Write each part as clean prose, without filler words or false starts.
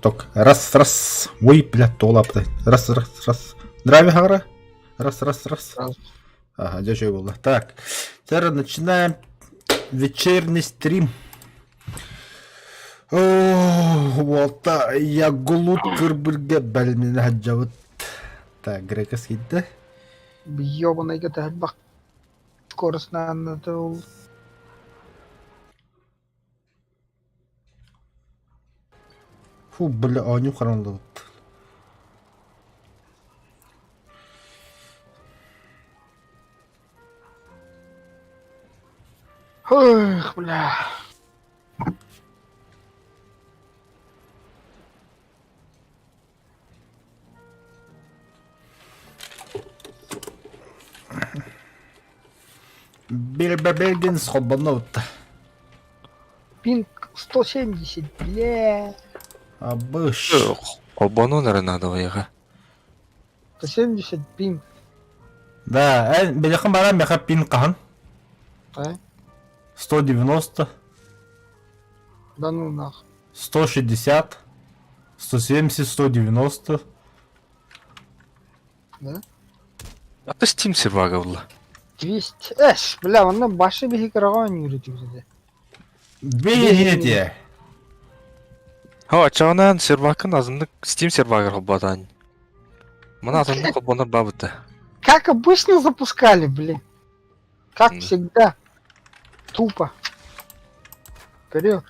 ток. Раз, раз. Ой, блядь, туолапты. Раз, раз, раз. Драйви хагара. Раз, раз, раз. Раз. Ага, дьэ үчүгэй буолла. Так, теперь начинаем вечерний стрим. О, уолта ягулут кырбырга бэлминэ хаджабыт. Так, грека скидде. Ёбаный бах скоростно ол Фу, бля, оонньуу хараҥалабыт. Эх, бля. Бельбербергенс холбоннубут. Пинг 170, бля. Абыш. Холбонуон эрэ надо эйиэхэ. 170 пинг. Да, эн билэхин баран меха пин хаһан? А? 190, Да ну нах. 160, 170, 190. Да? А то Steam сервага буолла. 200. Эш, бля, онно башы биһи кыраҕа оонньуур этибит Бэйэтэ. Һа, оччоҕунаан сервакын азыннык Steam сервагар холботаан. Мана атыннык холбонор баабыта. Как обычно запускали, блин. Как всегда. Тупо. Вперед.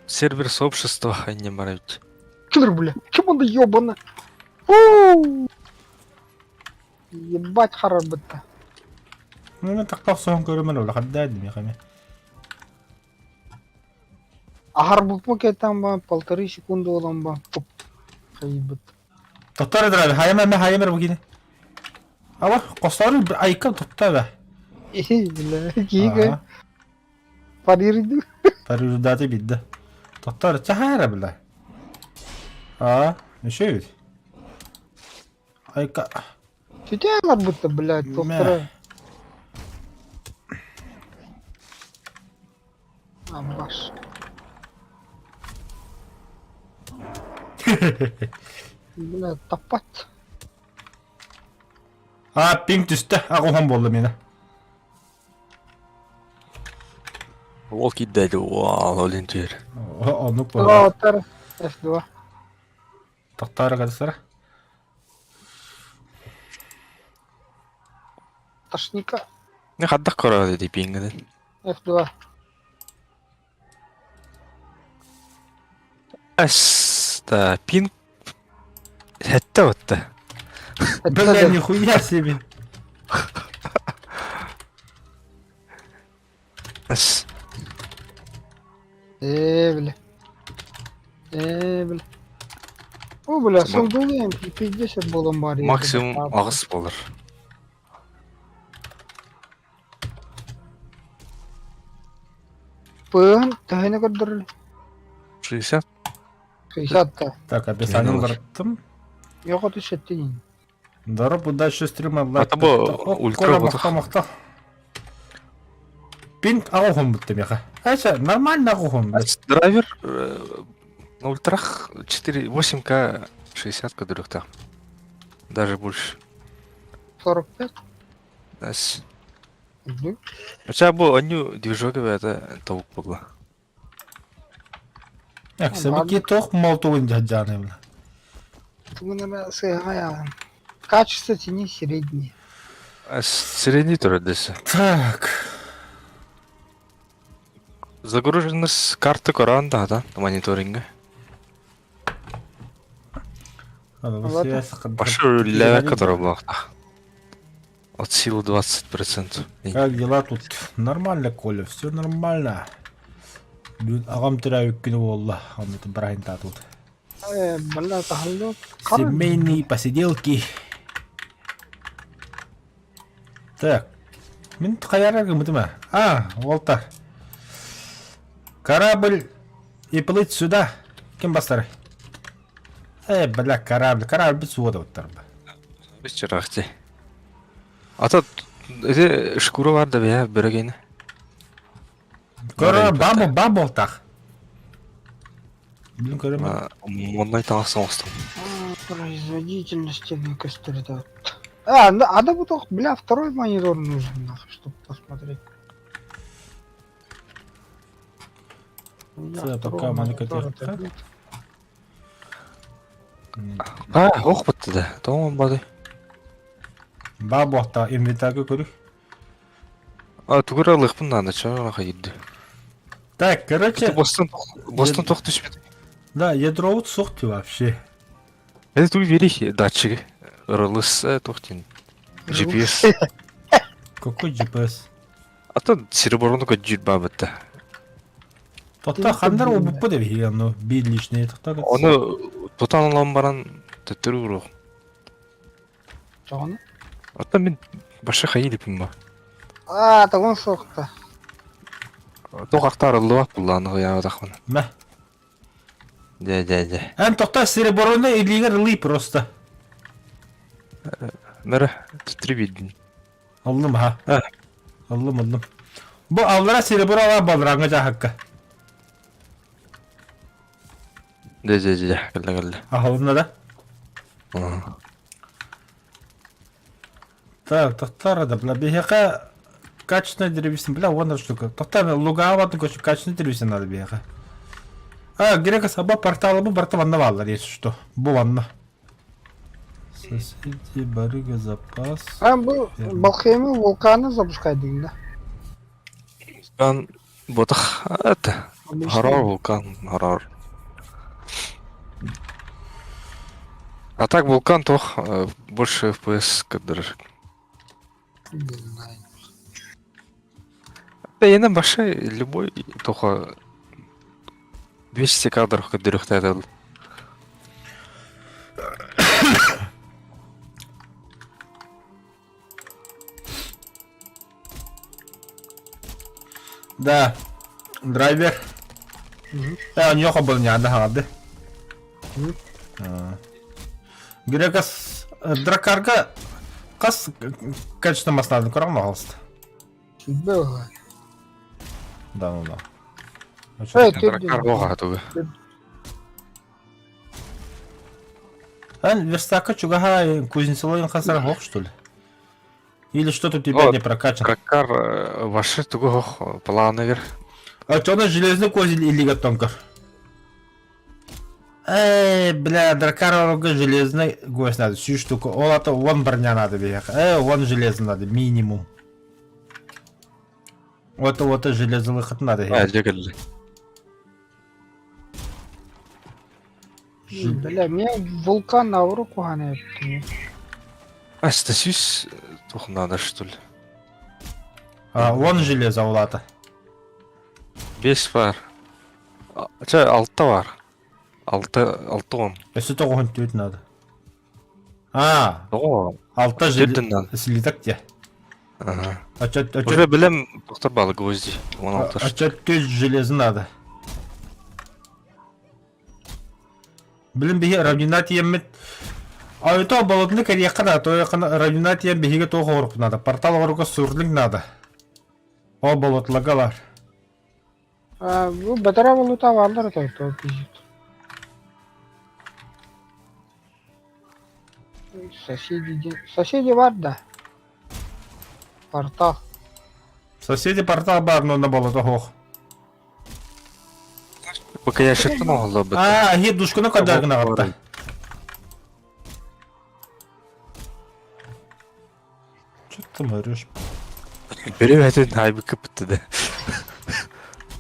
Сервер сообщества не барабит. Кидр, бля. Кем он ебана? Фу! Ебать харабыта. Ну, мен тахта охсоһон көрөмөр улахан дии Аһарбыппын кэтэн ба полторы секунды буолан ба хайбыт. Тоттор эдэр хайама эмэ хайама эрэ бу Аба костору айка тутта бе. Бля, киһигэ парирды. Парирдаты бидде. Тоттор чахара бля. А, еще ведь. Айка. Сүтэ будто, блядь, тоттора. Амбаш. Бля, таппат. А, пинг түстэ, аҕуһан буолла миэнэ. Ол киирдэ уол олин түһэр. Оннук буолла. Оттар F2. Тохторо кадысара. Тошника. Не хаддах көрө дии пингеден. F2. Эс, да, пинг Сэттэ отта. Бля, нихуя себе. Эс. Ээ, бля. Ээ, бля. О, бля, сылдылыйм, 50 буолан баар. Максимум аҕыс буолар. Пыын, төһөнү көрдөрөр? 60. 60 да. Так, описание уларыттым. Yok түшеттин. Здорово, удачи стрима. Ата бу ультра махта махта. Пинг аҕуһун бүттэ миэхэ. Айса, нормально аҕуһун. Драйвер на ультрах 4 8К 60 көрдөрүөхтээх. Даже больше. 45. Нас. Хотя бу онню движок это толк буолла. Эксэбики туох молтугун дьадьааны била. Тугунара сыаҕа Качество тени среднее. Средний турдесе. Так. Загруженность карты Коран да, да, мониторинга. Пошел левая, которая была. От силы 20%. Как дела тут? Нормально, Коля, все нормально. Бүгүн аҕам төрөөбүт күнэ буолла, оннутун бырааһынтаатыбыт. Э, бля, таһаллы. Семейные посиделки. Так, мин хайара гыммытым а? А, уолта. Корабль и плыть сюда. Ким бастары? Э, бля, корабль. Корабль бит суода буттар. Вчерахти. А то эти шкура бар да бия бөрөгейни. Кора бабо бабо тах. Билин көрөм. Моднай таҥас оҥостон. Производительность көстөр А, а да вот, бля, второй монитор нужен, нахуй, чтобы посмотреть. Пока маныка А, ох бытты да. Тоҕо бады. Ба буохта инвентарга көрү. А, тугура ылыахпын наада, чоҕо хайырды. Так, короче... Бостон Бостон тох түспүт. Да, ядровут суох вообще. Это тугу верих датчиги. РЛС туох диэн. GPS. Какой GPS? А то сереброну көдьүүр баабытта. Тоқта хандар обуппа деп ну биир личный тоқта. Оны тутан ылан баран төттөрү уруох. Тоҕону? Оттон мин баша хайы ба. А, тоҕон суохта. Туох ахтаарыллыбат буллааны хуяабатахпын. Мэ. Дьэ дьэ дьэ. Эн тоқта сереброну илиигэр ылый просто. Мөрө төттөрү биэрдин. Ыллым ha. Ыллым ыллым. Бу аллара серебро ала балранга жахакка. Дьэ дьэ дьэ кэллэ кэллэ. Аһылынна да? Так, тохтар да, бля, биһиэхэ качественная древесина, бля, вон штука. Тохтар, лугаабатын көчү качественная древесина надо биһиэхэ. А, грека саба порталы бу барта ванна бааллар, если что. Бу ванна. Соседи, барыга, запас. А бу Балхеми вулканы запускай дейм да. Вулкан ботах это хоррор вулкан хоррор. А так вулкан тох больше FPS кадр. Не знаю. Да я на башай любой только 200 кадров кадырыхтадыл. Да, драйвер. Э, ньоха был не анда Грекас дракарга хас качественно маснадын көрөҥ пожалуйста. Было. Да, ну да. Эй, ты Дракар оҕа тугу. Эн верстакка чугаһа кузнецолойун хасар хох, что ли? Или что-то у тебя О, не прокачано? Дракар ваши тугу хох планагер. А что на железный козель или готонков? Эй, бля, дракар железный гость надо, всю штуку. Ол это вон броня надо, бля. Вон железо надо, минимум. Вот вот и железо выход надо. А, дьэ Бля, мне вулкан на руку гоняет. А, стасюсь тух надо, что ли? А, вон железо улата. Бес бар. Чэ, алта бар. Алта, алта он. Өссө тоҕуһун түөт надо. А, Тоҕо? алта Төрдүн надо. слиток те. Ага. Очет, Уже очет, билем доктор балы гвозди. Он алта. очет түс железо надо. Билин биһи равнина тиэммит. А это болотны кэрийэххэ надо, то равнина тиэм биһиги туох оҥорук надо. Портал оҥоруга сурлинг надо. Ол болотлагалар. А, бу бэтэрээ валюта бааллар это то пиздит. Соседи, соседи бар да. Портал. Соседи портал бар, но на болото хох. Пока я шептан оҕоллор быта. А, хи душкуну кадаргына гатта. Что ты там орешь? Бери этин хайбы кыпытты да.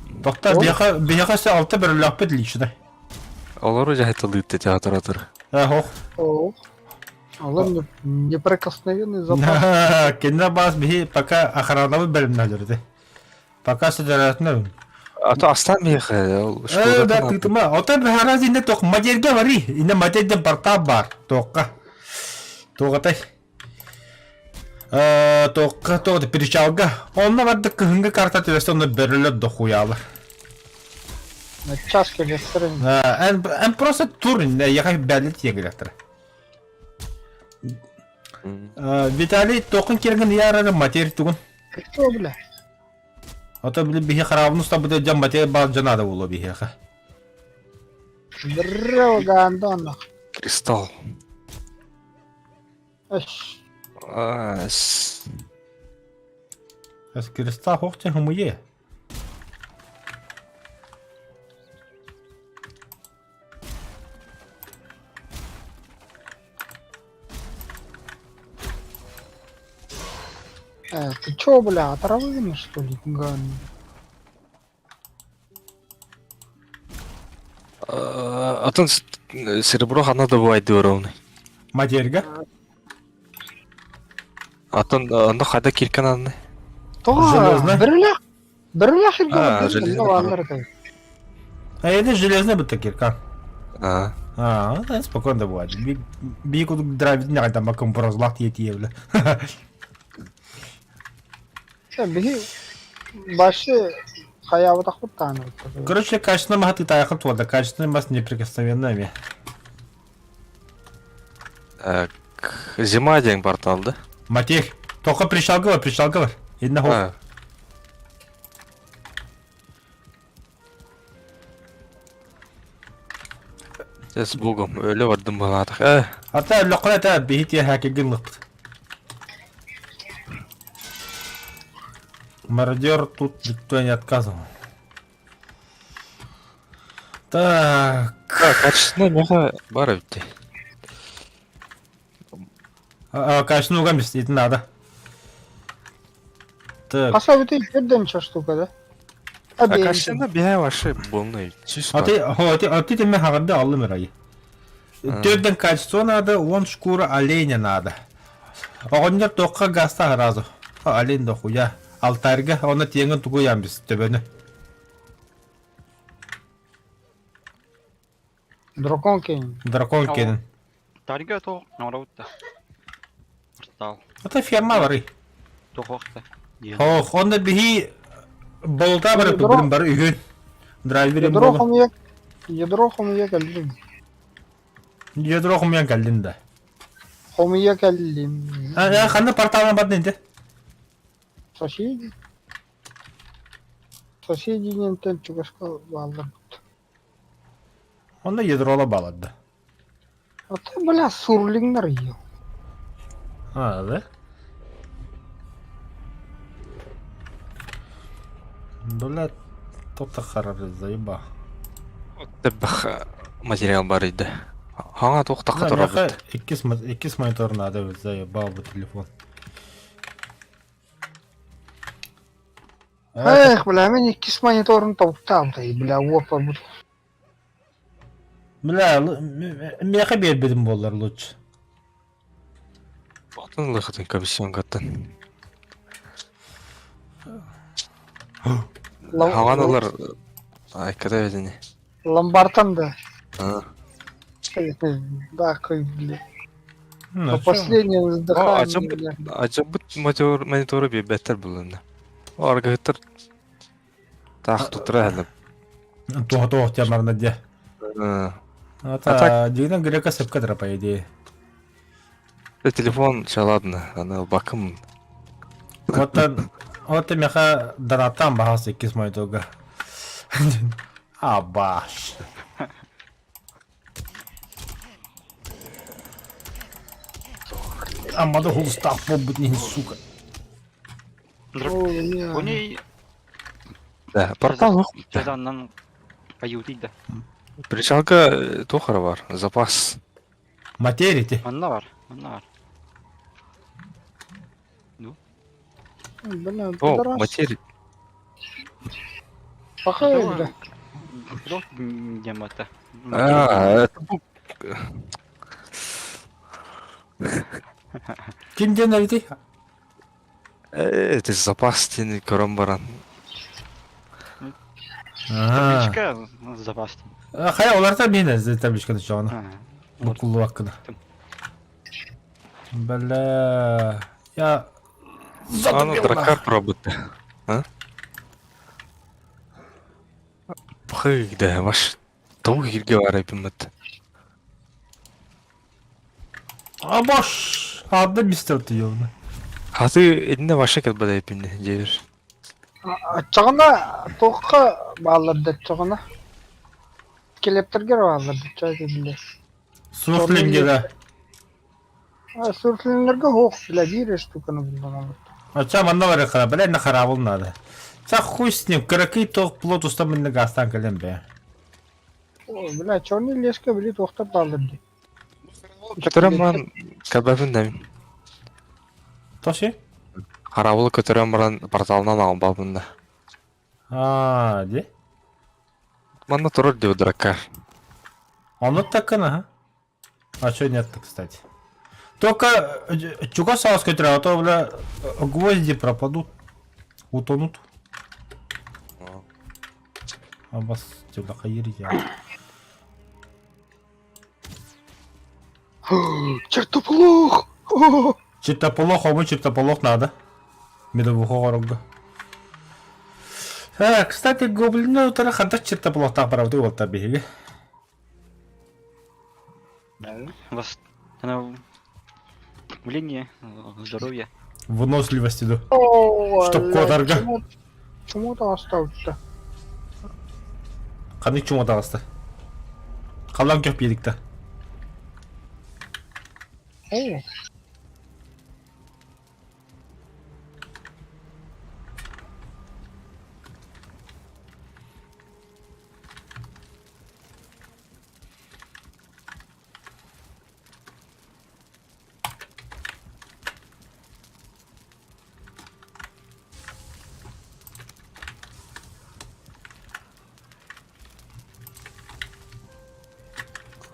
Доктор, биһиэхэ биһиэхэ өссө алта бөрөлөөхпүт лично. Олору жаһытылыытты театр атыр. Э, хох. О. Олор неприкосновенный запас. Кинилэр баас биһи пока охранабыт бэлэмнэлэрди. Пока сыдыратына. А то астан миэхэ ол Э, да, тытыма. Ота бихараз инне тох матерге бари. Инне матерден портал бар. Тоққа. Тоғатай. Э, тоққа тоғды перечалга. Онна барды кыһынгы карта түбэсте онно бөрөлөр дохуялар. На чашке ресторан. Эн, эн просто тур инне яхай бәлет егелектер. Виталий тоқын керген ярары матер тугун. Что, бля? Ото били биһи хараабын устабыты дьон матер баар дьон ада буолуо биһиэхэ. Бырра гаанда онно. Кристалл. Эш. А, с- Эс кристалл хохтен хумуе. Ты чё, бля, отравленный, что ли, ган? Атын серебро хана добывай ровный. Матерга. Атын онно хада киркан анны. Тоҕо Железно? бирилэх бирилэх А, иргэ железно. бааллар этэй. А это железный бы кирка. А, А, ну, да, спокойно добывать. Би кудук драйв не там маком прозлах тие бля. Биһи башы хайаабатахпыт тааны. Короче, качественный мага ты таяхын туода, качественный мас неприкосновенными. так, зима день портал, да? Матех, только причалга бар, причалга бар. Инна хох. А, С Богом, өлө бардым балаатах. Э, Ата лөккө та бихити хакегин лыкпыт. Мародер тут никто не отказывал. Так. качественно меха бар битти. Качественный угамис, это надо. Так. Хаса бүтэ төрдөн штука да. А качественно бихэ вообще полный. А ты, а ты, а ты тебе хаганда аллы мирайы. А. Төрден качество надо, он шкура оленя надо. Оҕонньор туохха гаста сразу. Олень дохуя. Алтарьга, оны тиэҥин тугу ямбис төбөнү. Дракон Кейн. Дракон Ау. кенин. Тарга то, нораута. Портал. Это ферма бары. Тохохта. Ох, онда биһи болта бары Ядро. бүгүн бары үһүн. Драйверим Ядро болу. хомуйа ядро хомуйа кэллим. Ядро хомуйан кэллин да. Хомуйа кэллим. А, ханна порталын бардын инде. Соседи. Соседи нентен чугаска бааллар. Онда ядрола балады. А ты, бля, сурлиңнар ел. А, да? Бля, то-то харар заеба. Тэбэх материал бар иде. Хаңа тоқтаққа Да, тұра меха бит. иккис монитор надо, заебал бы телефон. А, Эх, бля, мен иккис мониторун топтам тай, бля, опа, бу. Бля, меха бербедим болар лучше. Атын лыхытын комиссион каттан. Хаңан олар айкада өзіне. Ломбартан да. А. Да, кой, бля. Ну, По чё? последнему вздыханию, Ачабыт бля. ачабыт монитор мониторы беттер булын. Аргыттыр тах тутра әлі. Туха тух темарна де. А Это так- дигнен грека сепка по идее. Телефон чаладны, аны бакым. Вот вот меха донаттан бахас иккис мониторга. Абаш. Амада хулстах побут не сука. Ой, бля. Они Да, портал жоқ. Жазаннан аюты да. Причалка тохара бар, запас. Материи те. Манна бар, манна бар. Бля, О, пидорас. материя. Пахай, бля. Док демата. А, это бу- Ким ден әбити? Это запас тени көрөн баран. Табличка запас. Хая оларда мен әзі табличканы чоғына. Вот. Букулу ваккына. Бля. Я Аны дракар пробыты. А? Пхыгда, ваш тау кирге бар эпимет. Абаш! Адды мистер түйөмні. Хаты эдине баша кел бада эпимне жебир. Аччаҕына туохха бааллар да аччаҕына. Скелеттэргэ бааллар, чай бile. Суфлингера. А сурфлиннергэ һуох, бля, биир штуканы буллум олорто. Оччо манна барыахха, бля, на хараабыл надо. Ча хуй с ним, кыракый тоқ плот устан минне газтан кэлэн бэ. Ой, бля, черный леска, били, туохтар бааллар дии. Көтөрөн баран кэлбэппин да мин. Тоси? Хараабылы көтөрөн баран порталынан аҕалбаппын да. Аа, де? Манна турар диэбит дуракка. Ону таккын, аха. А что нет кстати? Только чугас саас көтөрө, а то, бля, гвозди пропадут, утонут. Абас, тюлахайыр я. Чертополох! Чертополох, ому чертополох надо. Медовуху оҥорорго. Э, кстати, гоблины утары хантах чертополохтаах барабыт уолтар биһиги. Восстановление здоровья. Выносливости, да. Чтоб куотарга. Чему таҕыстабытта? Ханнык чума таҕыста? Халлаан көх биэрикта. Оо.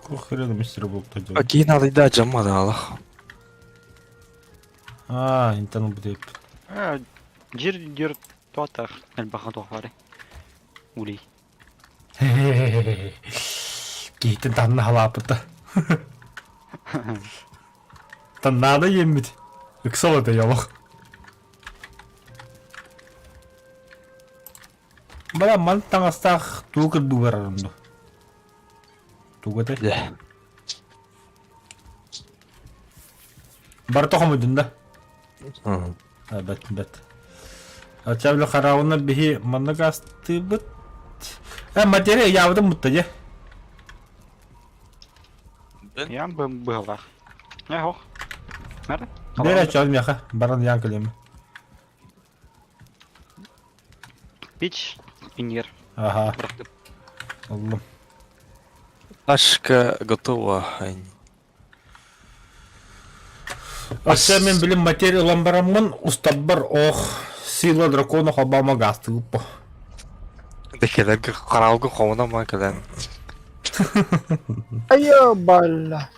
Какого хрена мистер был кто делает? Киин алыйда дьаммады алах. А, интан будет. Жир дир туатах элбаха туохпары. Улей. Киһитин танна халаапыта. Таннаада иэммит. Ыксал это ялах. Бара ман таҥастаах тугу кырбыы барарым ду? Тугу этэй? Дьэ. Барыта хомуйдун да? Бэт, бэт. Ача били хараауна биһи манна гаастыыбыт. Э, материя ыйаабытым бутта дьэ. Я быһалаах. Э, ох. Мэр? Бэрэ чол миэхэ, баран яан кэлиэм. Пич, иннигэр. Аха. Оллум. Ташка готова. Өссө мин билим материя ылан бараммын, устарбар ох, сила дракона холбаама гаастыгыппа. Декелерге каралгы хомуна ма кэлэн. Айа балла.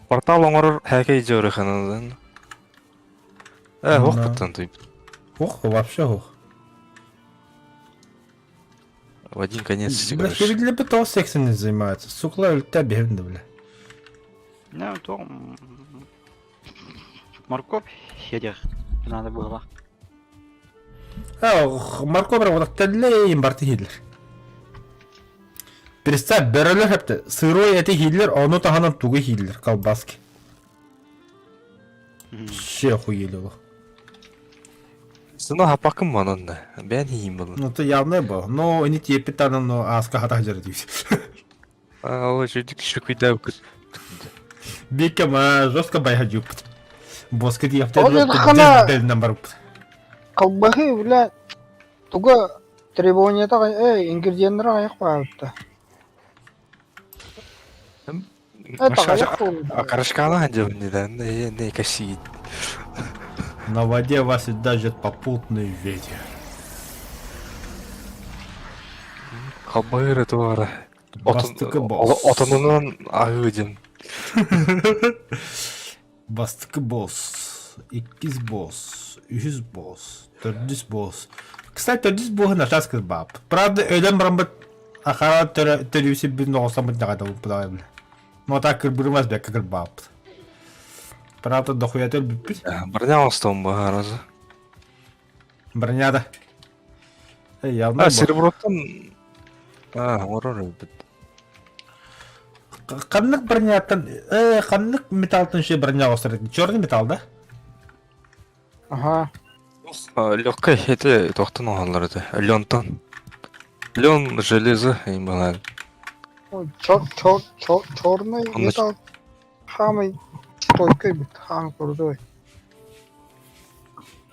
Портал оҥорор хээкэй дьөрүханылын. Э, ох буттан туй. Ох, вообще ох. В один конец. Бля, херли того сексом не занимаются. Сукла өлтә бэһин да, бля. Ну, то... Морковь хедер надо было. Морковь вот тэллэйин барты хиллер. Представь, бөрөлөр хэпте сырой эти хиллер, ону таһынан тугу хиллер, колбаски. Все охуели его. Сына хапакым манан бэйэн хийим булун. Ну, это явно был. Но не те питана, но аска хата хажар дейбит. Ол жүйдік шүкүйдә Бекем жестко байха жуппут. Боска Ол хана белинен барыппыт. Колбаһы, бля, туга требованията э, ингредиеннere аяк баабытта. Это аяк Карашкана ханжабын не не каши. На воде вас и даже попутный ветер. Колбаһы туара. Бастыкы босс. Отонунан аһыы диэн. Бастыкы босс. Иккис босс. Үһүс босс. Төрдүс босс. Кстати, төрдүс боһу начаас кырбаап. Правда, өлөн бараммыт ахара төрүүсү бир ноҕосаммыт даҕата бу Ну так кырбырымас бэккэ кырбааппыт. Правда, дохуя өлбүппүт. Броня оҥостон баһаразы. Броняда. Эй, явно А, сереброттан а, оҥорор эбит. Ханнык броняттан, э, ханнык металлтан еще броня оҥостор Черный металл, да? Ага. Легкая это туохтан оҥоһоллор этэ. Лентон. Лен, железо и банан. Чор, чор, чор, черный металл самый стойкий, самый крутой.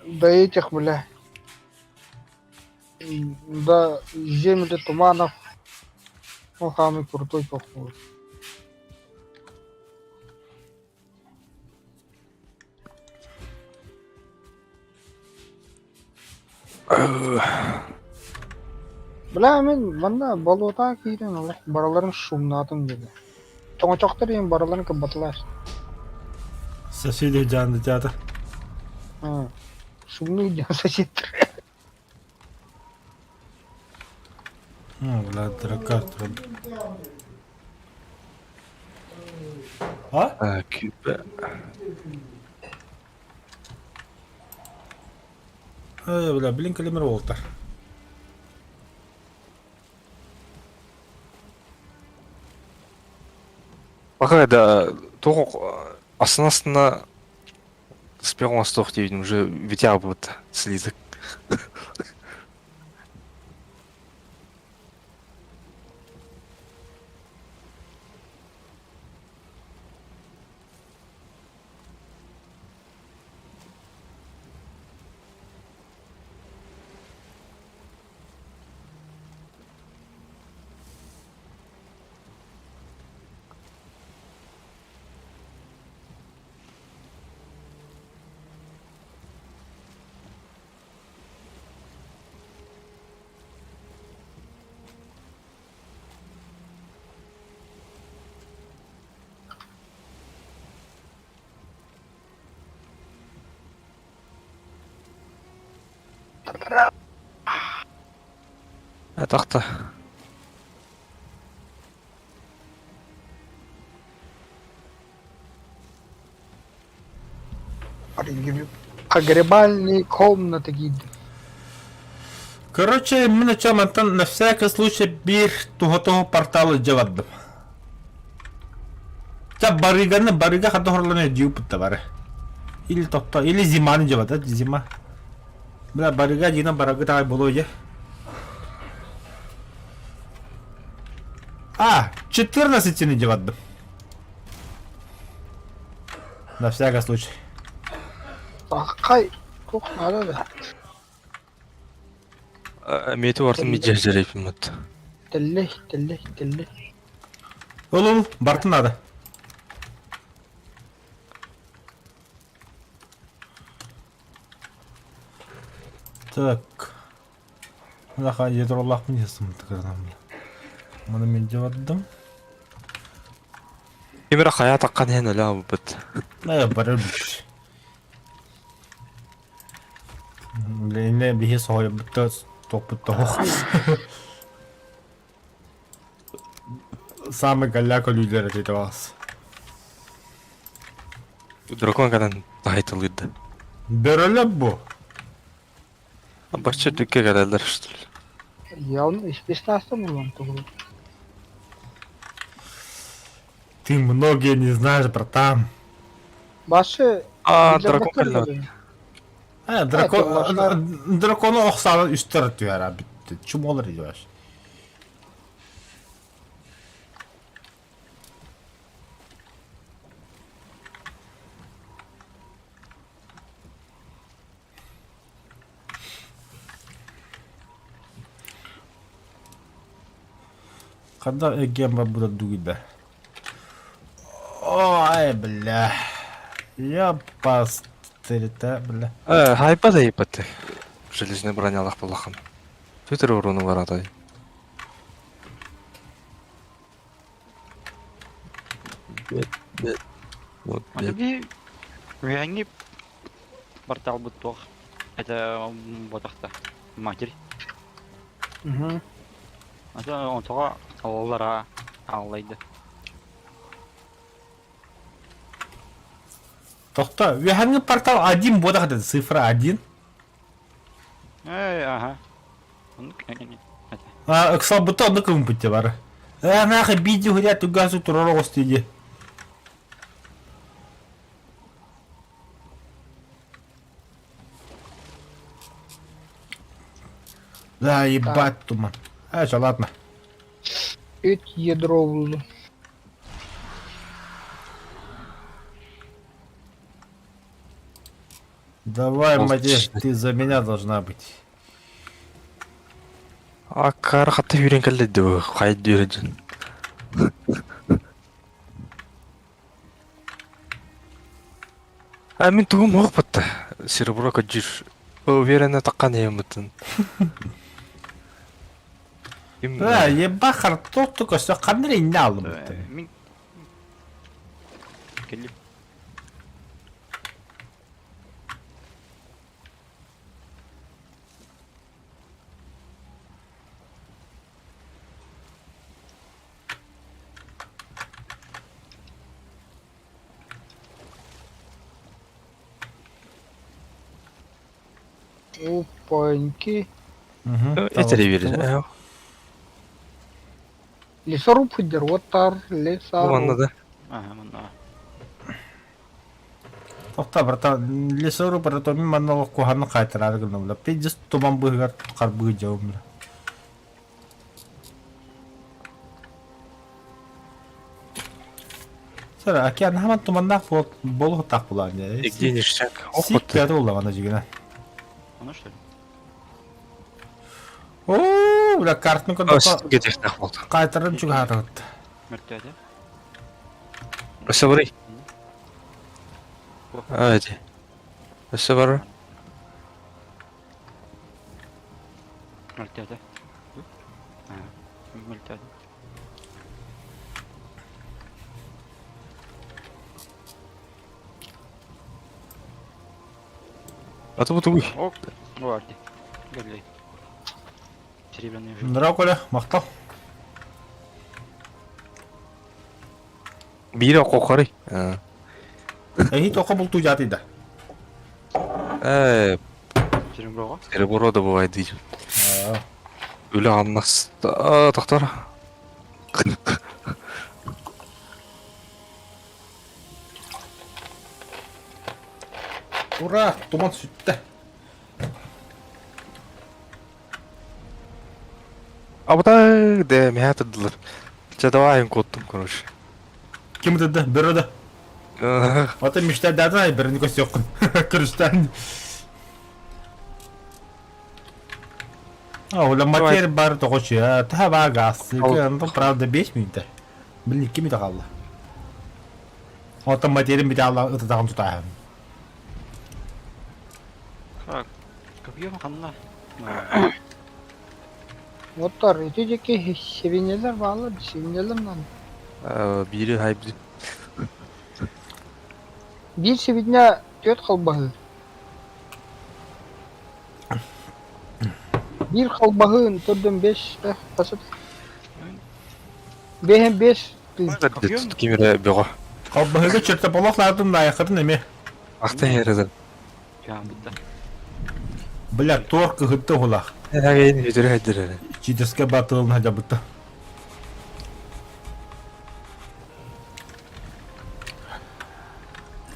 До этих, бля, до земли туманов, ну, самый крутой, походу. Бля, мин манна болуота киирэн олох барыларын шумнаатым диэни. Тоҥочохтор иһин барыларын кыбатылар. Соседи дьаанды театр. Шумный диэн соседтэр. Ну, бля, дракар А? Күүпэ. Э, бля, блин, калимер уолтар. Пока да, туох астына-астына спеҕин оҥостуох диэбитим уже витябыт слизок. Атахта. Погребальные комнаты гид. Короче, мин оччо мантан на всякий случай биир туһа-туһа порталы дьэ бардым. Ча барыганы барыга хата хорлоно дьиуппут бары. Или тохто, или зиманы дьэ бата, зима. Бля, барыга дьиҥэ бараргыт аҕай буолуо дьэ. А, 14 дьэ бардым. На всякий случай. Хай, туох наада да. Мети бартын миджерджерейпиммит. Тэллэй, тэллэй, тэллэй. Ол ол, бартын надо. Так. Мына ядролаахпын сымтыкырынан. Маны мен жабардым. Кимэрэ хайа таххан иһэн өлө аалбыт. Э, бары Блин, биһи соһуйбут тохпут тоһох. Самый голяк өлүүлэр этэ вас. Дракон кэлэн таһайталыырда. Бөрөлөп бу. Бачча дүккэ кэлэллэр что ли? Явно испестастым булан тугу. Ты многие не знаешь, братан. Башы А, дракон кэллэ. А, дракон, дракону охсаан үстэр түһэр бүттэ. Чумолар идешь. Когда эгем будут дугида? Ой, бля. Я пастырь, бля. Э, хайпа да иппэт. Железный бронялаах буоллаххына. Твиттер уруну баратай. Вот, Аны би үһэҥҥи порталбыт туох это ботахта матерь. Угу. Это онтоҕо аллара аллайды. Тохто, үөһэҥҥи портал один буолах этэ, цифра один. Эй, ага. А, ыксалбыта онно кымпыт бары. Э, нахуй биди хуря тугасу турар оҕус Да, ебать туман. А, чё, ладно. Үт ядро булду. Давай, Маде, ты за меня должна быть. Аккары хатта үүрэн кэллэ дуу, хайдыы дьон. А мин тугум оох батта. Серебро көдьүүр. Уверенно таққан иэммитин. Ким Бля, еба хартотту көстө ханна инне алым бутты. Мин кэллим. Опаньки. Этери биэрэр. Лесоруб дер, лесоруб. Манна да. Ага, манна. Тохта, братан, лесоруб, братан, мин манна олох куһаҕаны хаайтараары гынным бля. Пиздец туман быыһыгар харбыы дьабым бля. Сара, океан хаман туманнаах буолуохтаах булаан дьэ. Игде ништяк. Сик пятый улаҕана дьигинэ. Оно что ли? Оо, бля, картны көрдөххө Кетехтэх болду. хаайтаран чугаһаатыбыт. Мөртөөтө. Өссө барый. Аа, эти. Өссө бар. Мөртөөтө. Мөлтөөтө. Аты бу тугуй. Ок. Варди. Гэллей. Серебряный жил. Ныраа Коля, махтал. Биир окохорый. Эһи тоқо бултуу жаатыйда. Э, Сереброго. серебро да бывает дейді. Өлі алмас. Тоқтар. Ура, туман сүттэ. Абытай де меха тырдылар. Чэ давай куоттум короче. Ким ытырда? Бөрө да. Ата мечтайдарын ай бөрөнү көстүөххүн. Көрүстэн. А, оля матерь бар тоҕочу, таха баа гаас. Антон правда 5 минута. Блин, 2 минута қалды. Оттон материн бите алла ытытаҕын тутааһын. Как? Копьем ханна. Оттор ити диэки сибиньэлэр бааллар, сибиньэлэр наада. Биири хайбит. Биир сибиньэ түөрт халбаһыы. Биир халбаһыын төрдүн бес хасыт. Бэһин бес Ким эрэ бөҕө. Халбаһыга чертополох наатын наайахатын эмиэ. Ахтан иһэрэ Жаамбытта. Бля, тор кыһытта уһулаах. Эһэгэйин үтүрү хайдыр эрэ. Читеске батылын хадьабытта.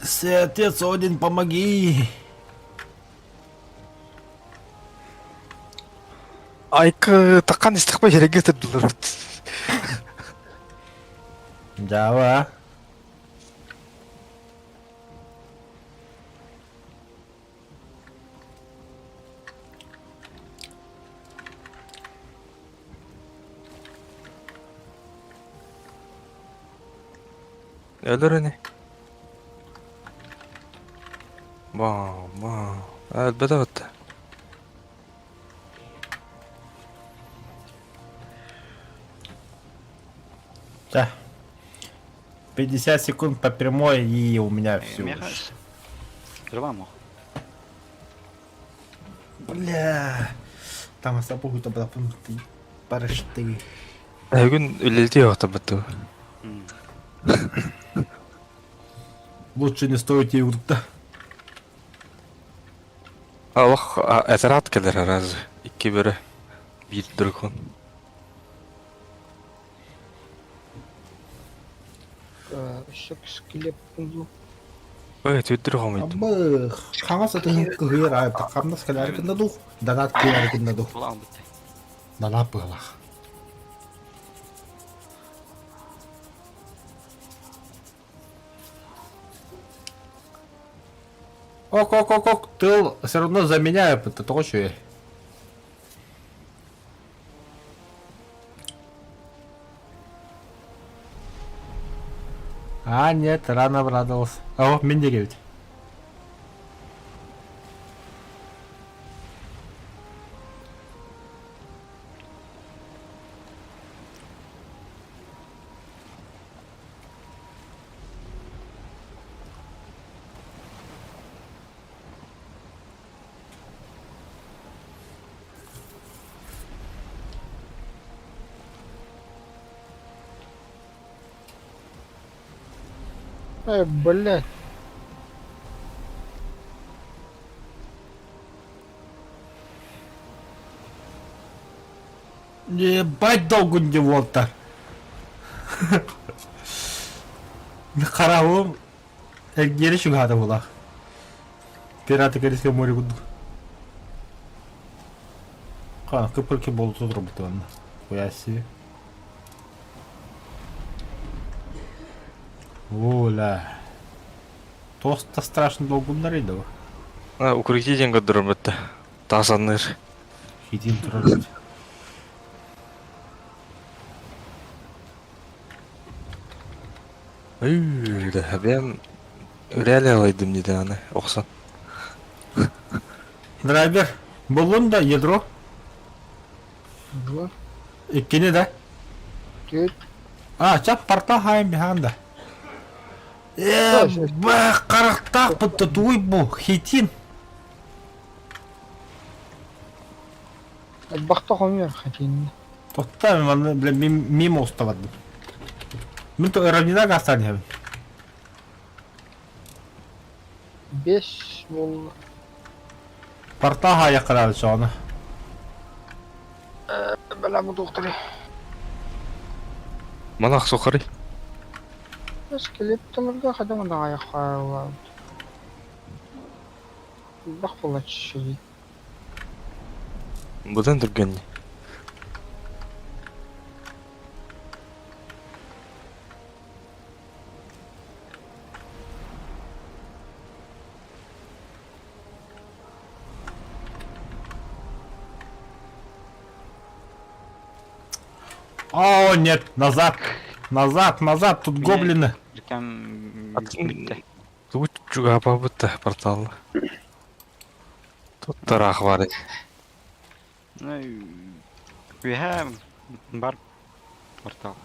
Отец Один, помоги! Айкы таккан истихпа жерге тырдылар. Дьаба. Өлөр ини. Ба, ба. Өлбөтө бытта. Да. 50 секунд по прямой и у меня все. Меха. Бля. Там сапогу-то ты парышты. Бүгүн үлэлдии оҕото Лучше не стоит ей да. Олох этэрат кэлэр раз икки бөрө биир дракон. Өссө скелет булду. Ой, түддүр хомойдум. Абы хаҥас атыһын кыһыйар аайта хамнас кэлээри гынна дуу, донат киирээри гынна дуу. Була албытта. Донат быһалаах. Ок, ок, ок, ок, тыл все равно за меня, это тоҕо үчүгэй. А, нет, рано обрадовался. О, мин диэки эбит. Э, блядь. Ебать долгун уолтар. Хараҕым эргиэри чугаһаата буолаах. Пираты Карибского моря курдук. Ха, кыпырки болута турбут онно. Хуя себе. Оля. Тоста страшно долгуннар иди. А, укрытие диэн көрдөрөр бэтте. Таас анныыр. Хитин турар. Өй, бэм реально алайдым дии аны охсон. Драйвер, буллун да ядро? Два. Иккини да? Түөрт. А, чап портал хайым биһаан да. Э, бах, харахтаах бутта туй бу, хитин. Бахта хомуйар хатинна. Тотта манна бля мимо уставадым. Мин то равнина гастан иһэбин. Бес буолла. Портал хаайаххараары соҕоно. Бля бу туохтары. Манах сухарый. Скелетталарга хадам даҕайах хааллаабыт. Элбэх буолааччы Быдан түргэнни. О, нет, назад! Назад, назад, тут гоблины. Прям Атын- бүттэ. Тугу чугаапаабыт да порталла. Тут тараах баар Ну, үөһэ бар портал.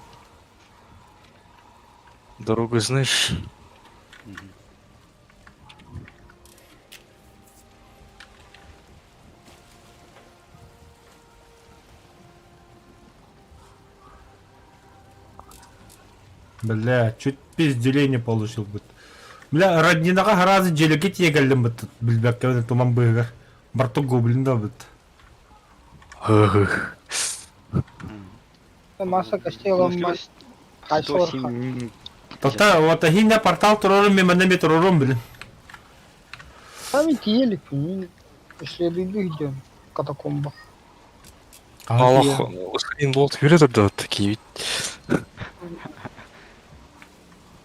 Дорогу знаешь? Мгм. Бля, чуть пизделей не получил бы. Бля, роднинаҕа сразу дьиэлэргэ тиийэ кэллим быт билбэккэ туман быыһыгар. Барто гоблин да быт. Масса костей ломбас. 107 Тота, вот ахинна портал турорум мен манна турорум блин. Сами тиелик, исследуй где катакомба. Аллах, ускорин болт хүрэ турда такие.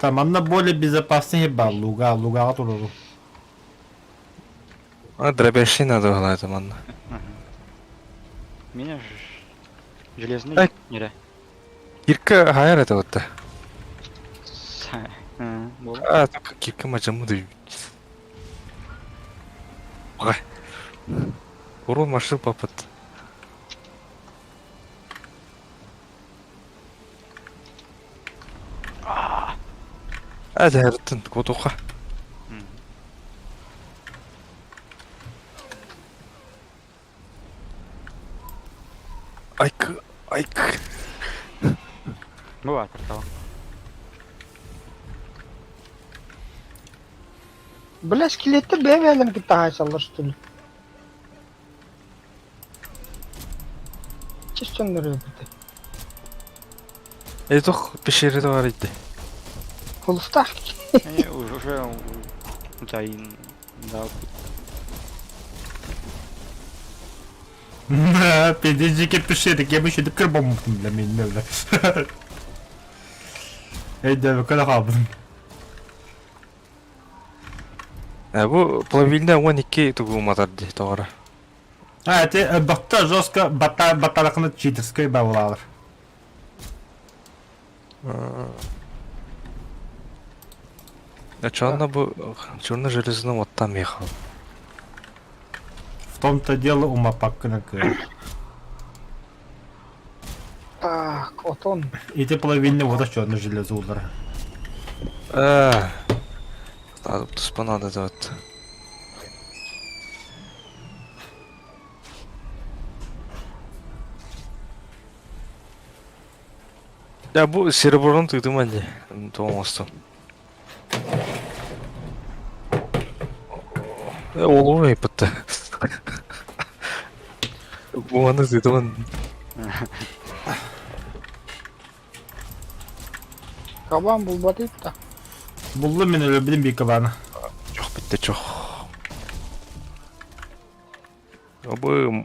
Там манна более безопасный бар луга, лугаҕа турорум. А дробящий надо было это манна. Меня ж железный Так. нере. Кирка хайар это вот. Бол. А, только кирка мажаму да. Ага. Урон машил папат. А, да, котуха. Айк, айк. Бывает портал. Бля, скелеттер бэйэ-бэйэлэрин кытта хаайсаллар что ли? Честно эбит. Этох пещере бар иди. Холустаах. Уже утайын да. Пиздец, пещеры, я бы еще кырбом для меня, бля. Эй, да, когда хабын. Бу плавильня 12 тугу уматар дии тоҕоро. А, это бакта жестко бата батаракны читерской бавлалар. А чё она бу черно железно вот там ехал. В том-то дело умапаккына кыа. Так, отон. Ити половинне вот черно железо улар. Э, туспа надо делать. Я бу сереброн тыытыма дии, тоҕо оҥостон. Олуга ыйыппытта. Буаны тыытыман. Кабан булбатыйт да. Буллум мин өлөрбүтүм биир кабаны. Чох бүттэ чох. Обы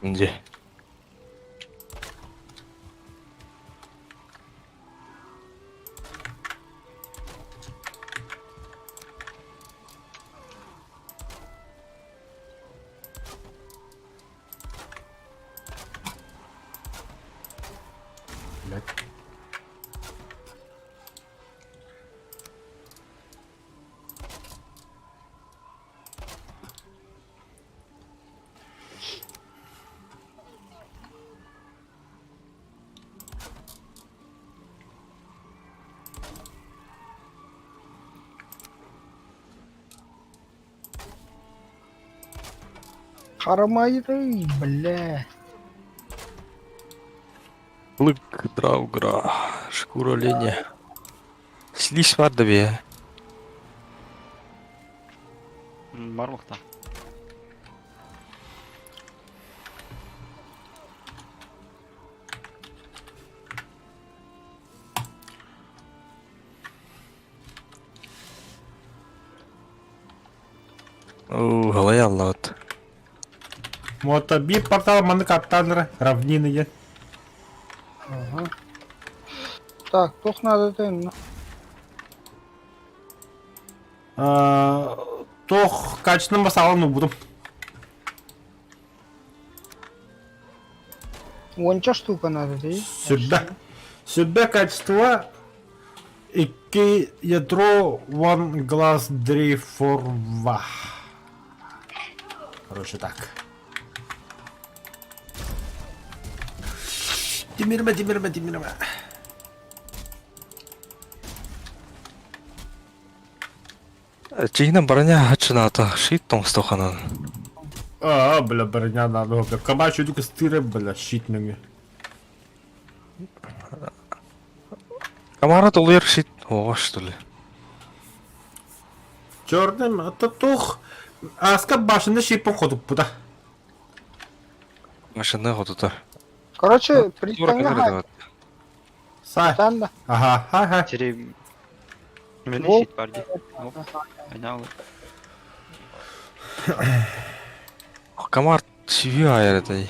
Дьэ. Блядь. Харамайрый, бля. Лык драугра, шкура оленя. Слизь бар да бе. Бар бухта. Оо, халай аллаат. Вот биир портал маннык аттааннара равнины диэн. Ага. Так, туох наада ну? Туох качественным басаалын уубутум. Уонча штука надо, дии? Сүрбэ. Сүрбэ качество икки ядро one glass three four два. Короче так. Тимирме, тимирме, тимирме. Чиһинэн броня хачынаата, щит тоҥстоханан. А, бля, броня надо, бля. Кабачу только стыры, бля, щит меңе. Камара толуйар щит оҕо что ли? Черным, это тух. Аска башында щипон ходуппута. Машина хотутар. Короче, пристаньга Сай. Танда. Ага, ага. Сири... Мені Бол. щит бар дии. Оп, айнаалы. Камар сүйүү айар этэй.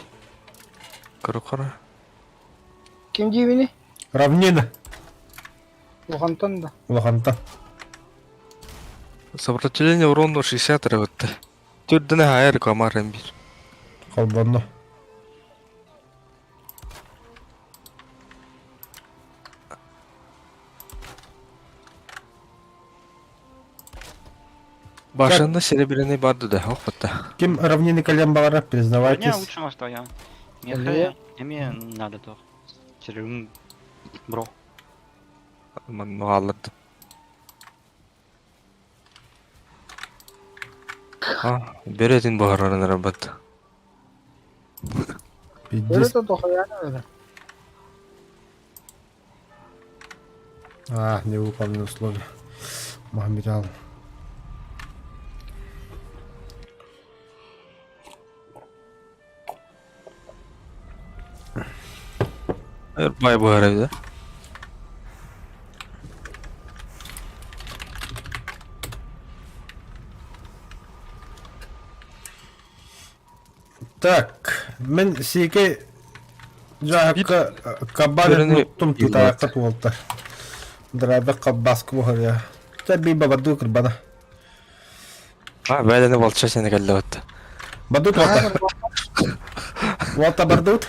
Көрө-көрө. Ким диибини? Равнина. Улахантан да. Улахантан. Сопротивление урону 60 эрэ Түрдүнэ айар камар эмбир. Холбонно. Башында серебряный барды да, охота. Ким равнины кэлэн баҕарар, Броня признавайтесь. лучше мостоя. Эле. Мне надо то. Сири... Бро. Манну А, беретин баһарарын рабат. Пиздец. Өрө да дохуяна өрө. А, не выполнил условия. Мохаммедал. Бай быһар эбит. Так, мин сиикэй дьааһыкка кабан нуттум тутаахха туолта. Драйвер колбаска буһарыа. Чэ би бабардыы кырбана. А, бээлэни волча сени кэллэбит. Бардыт уолта. Уолта бардыт.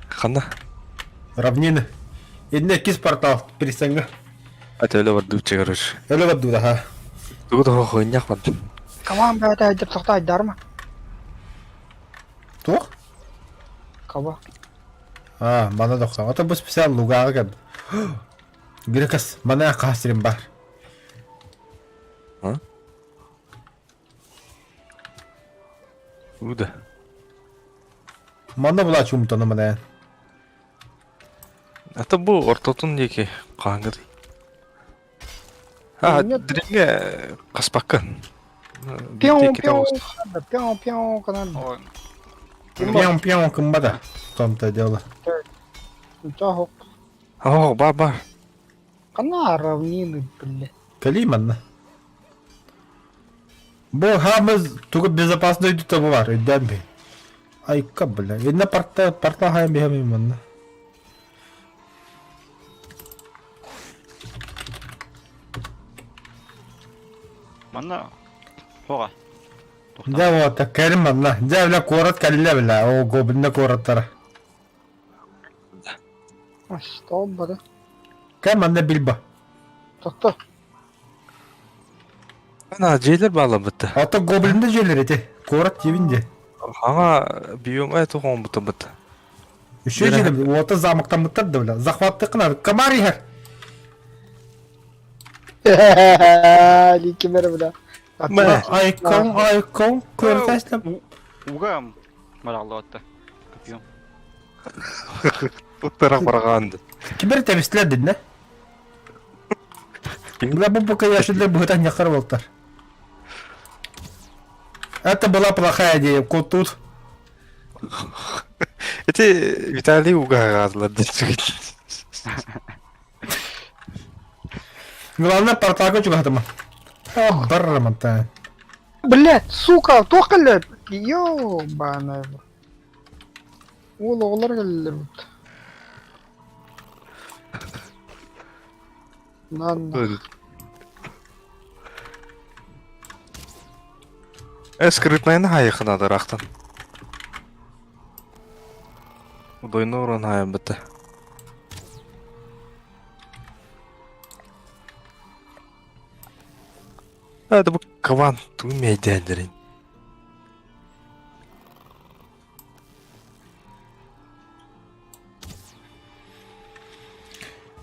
Ханна? Равнины. Инне иккис портал пристаньга. А өлө бардыт короче. Өлө бардыт, аха. Тугу да хуйнях барды. Каман бэйэтэ айдыр тохто айдарма. Туох? Каба. А, мана дохса. Ото бу специал лугааҕа кэлбит. Грекас, мана хас сирим бар. А? Уда. Манна була чумтаны мана. Ата бу ортотун диэки хааңгыдый. А, дириҥэ хаспаккын. Пион, пион, пион, пион, канал. Ой, Пион, пион, кымбада. В том-то дело. Чаһок. О, бар, бар. Ханна равнины, бля. Кэлии манна. Бу хаамыз тугу безопасный дойдута бу бар, өйдөөн бей. Айка, бля. Инна парта, парта хайан биһэми манна. Манна хоға. Дьэ вот, кэлин манна. Дьэ, бля, куорат кэллэ, бля. О, гоблинна куораттара. Что бары? Кэм манна Бильбо. Тохто. Ана дьиэлэр баалабыт. Ото гоблинна дьиэлэр ити. Куорат диэбин дии. Хаҥа биом э туһуҥ быт. Үчүгэй дьиэлэр уота замоктаммыттар да бля. Захваттыккына комар иһэр. Ликимер бля. Айкон, айкон, көртәсләп. Уга мараллы Копьем. Туттарак бараганды. Кимер тэбистилэр дединэ? Бля, бу пока яшелдер быһытан яхар болтар. Это была плохая идея, кот тут. Эти Виталий угагаадылар Главное, порталга чугатыма. Барраманта. Блять, сука, туох кэллэ? Ёбаная. Уол оҕолор кэллилэр бут. Нанна. Э, скрытнайны хайыхына рахтан. Удойну уран хайын бітті. Это бу каван тумейдендерин.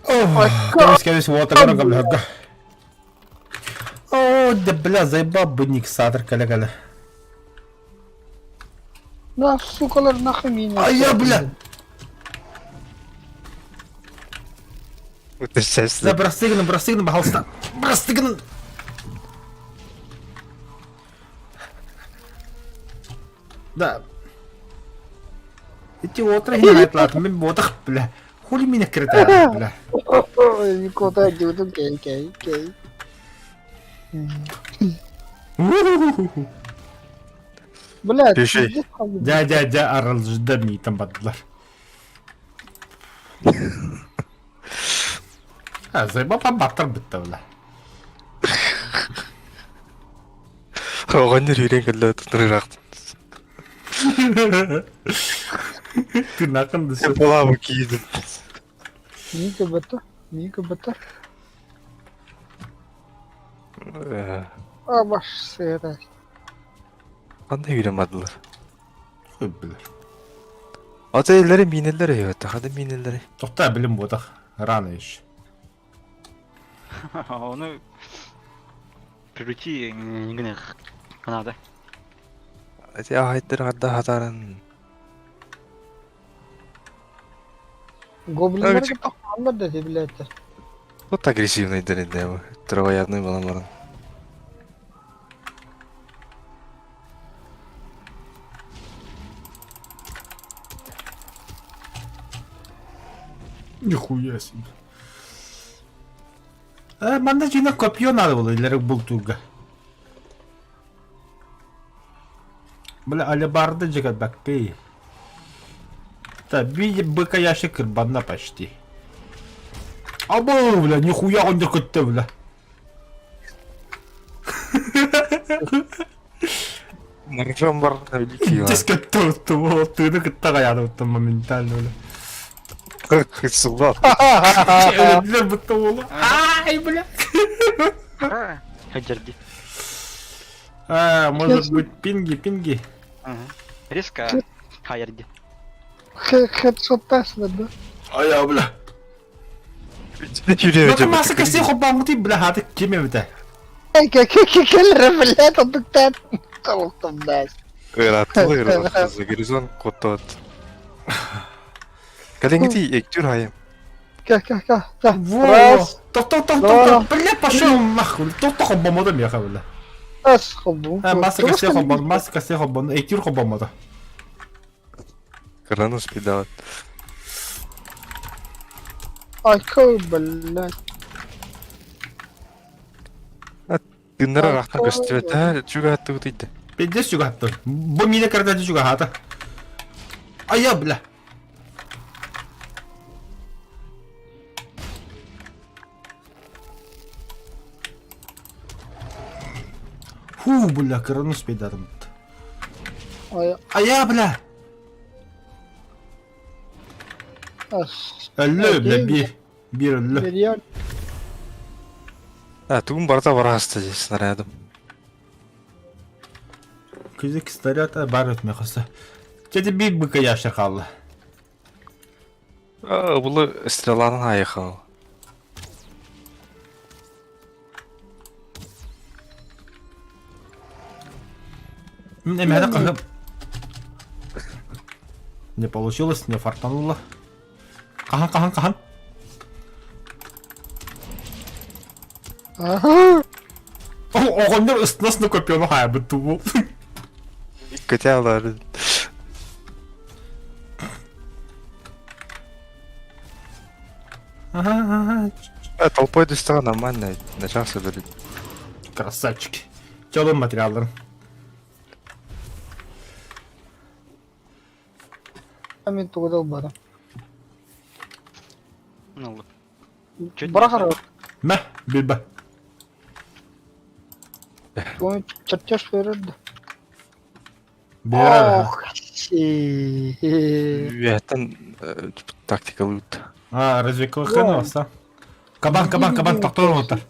Кэбис кэбис уотагар гамлыга. О, да бля, заебал быник сатыр кэлэ-кэлэ. На, сукалар, нахуй меня. А я, бля! Да, бырастыгын, бырастыгын, пожалуйста. Бырастыгын! Да. Ити отра хин айтлат, мен ботах, бля. Хули меня кирта, бля. Никуда не уйду, кей, кей, кей. Бля, Пиши. Дя, дя, дя, аралжыда митам бадылар. А, заебал баттар бітті, бля. Оҕонньор үүрэн кэллэ тутурыраахтын. Тырнақын дысы. Буолаабы киидин. Мика бата, Мика бата. А, баш сыра. Ханна үүрэн бардылар? Хуй билэр. Ата эллэри миинэллэр өйөттө. Хада миинэллэри. Тоқта білім бодақ. Рано еще. Оны приручи гына надо. Эти ахайттар хадда хатарын. Гоблиннары кытта хааллар да билээттэр. Вот агрессивный дэрин травоядный балан баран. Нихуя себе. Э, манна дьиҥэ копье надо было илэрик бултуурга. Бля, алебарды дьигэбэккий. Так, види быка ящик кырбанна почти. Абы, бля, нихуя он көттө, бля. Ножом бар великий. Дес көттө, тыыны кытта каяны моментально, бля. Сулар. Өлдүлэр бутта уолу. Ай, бля. Хадерди. А, может быть, пинги, пинги. Резко хаярди. Хедшотташлар да? Ая, бля. Ну, масса костей хоббамгыты, бля, хаты ким эбите? Кэлэр, блядь, онтуктаат толуктум да. Ырааттылы горизонт куттуот. Кэлиҥҥити эктүр хайым. Ка ка ка ка. Во! Раз, Тохто, тохто, тохто, бля, пошел нахуй. Тохто хоббамода меха, бля. раз хоббу. А, масса костей хоббам, масса костей хоббам, эктүр хоббамода. Кыранус пидават. Ай, кой, блядь. Тыннара рахтан көстүбэт аа чугааттыбыт ыйда. Пиздец чугахты. Бу мине кардачы чугахата. Ая, бля. Фу, бля, кыранус пейдарым. Ай, Ая, бля. ас. Өллө, бля, бир. Бир өллө. Бериар. А тугун барыта бараста дии снарядым. Күзік снаряд бар өтме қысы. Чети бир быка яшы қалды. Булы стреланын айыхал. Эме қахып. Не получилось, не фартануло. Қахан, қахан, қахан. Ага. Оҕонньор ыстына копьену хаайбыт тубу. Көтә алар. Ага, Толпой түстэҕэ нормально начался бери. Красавчики. Чолун материалларын. Мен тугудал бара. Ну, Чуть Барахар, Мә, билбе. оны чертеж берерdi. Берер. Ох, си. Үөһэттэн тактика лут. А, развекалыхын оса. Кабан, кабан, кабан, тоқтор отыр.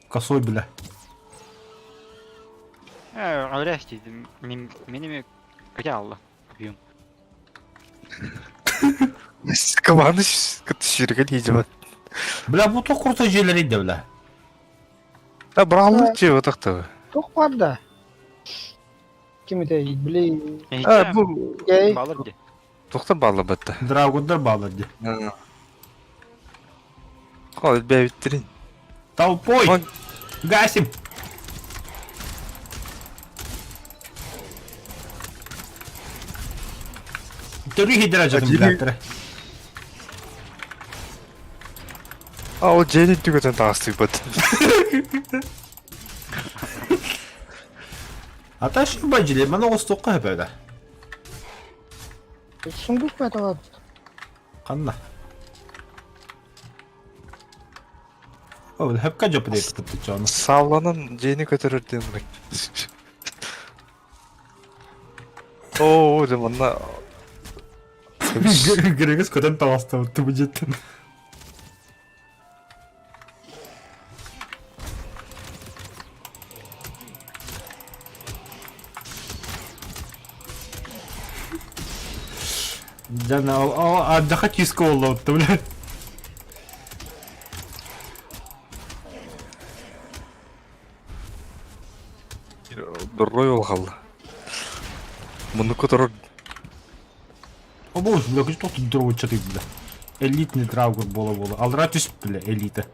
Косой, бля. Алрясти, менеме хотя алла. Бьем. Кабаны сүйреген хийжебат. Бля, бу тоқ курта жерлер еді, бля. А браллы че отакты. Тух бар да. Ким это, блин. А бу Эй. Балырди. тоқтар баллы бітті. Драгундар балы ди. Қал бәбиттерин. Толпой! Он- Гасим! Төрі хидражатын, Один- бля, түрі. А ол жени түгөтөн тагыстык бат. Ата şu бажили, мана остоққа хөпөді. Сундук это вот. Қанна. О, хөпкә жопы деп тіпті жоны. Савланын жени көтөрөр ден. Оо, де манна. Грегис көтен таласты өтті бұл жеттен. Жана, аджаха чиско олла өтті, бля. Дурой ол қалды. Мұны көтөрөр. Обуус, бля, күч тохту дровучча бля. Элитный драугр буола-буола. Алра түс, бля, элита.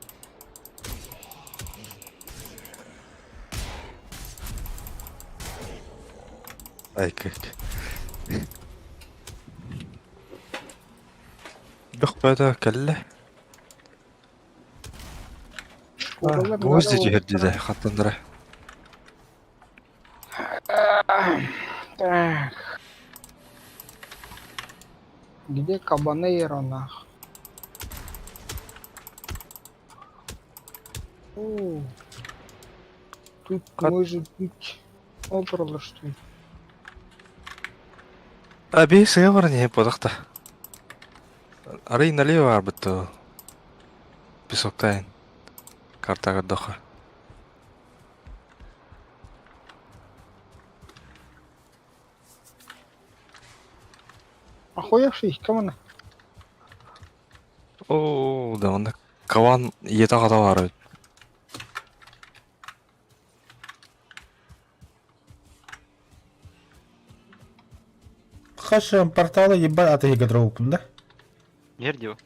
Ай, как. Бөх бөтө кэллэ. Гвозди түһэрдилэр хаттандара. Так. Где Кабанейро нах? О, тут может быть обрало что ли? Аби сыа баран иһэ буолахта. Арый налево барбыт дуу. Песоктайын. Картаҕа көрдөххө. Охуевший, кем она? Оо, да онно кабан ийэтэ аҕата баар эбит. Хашем портала ебать атыһыга дроупун да? Нер дио.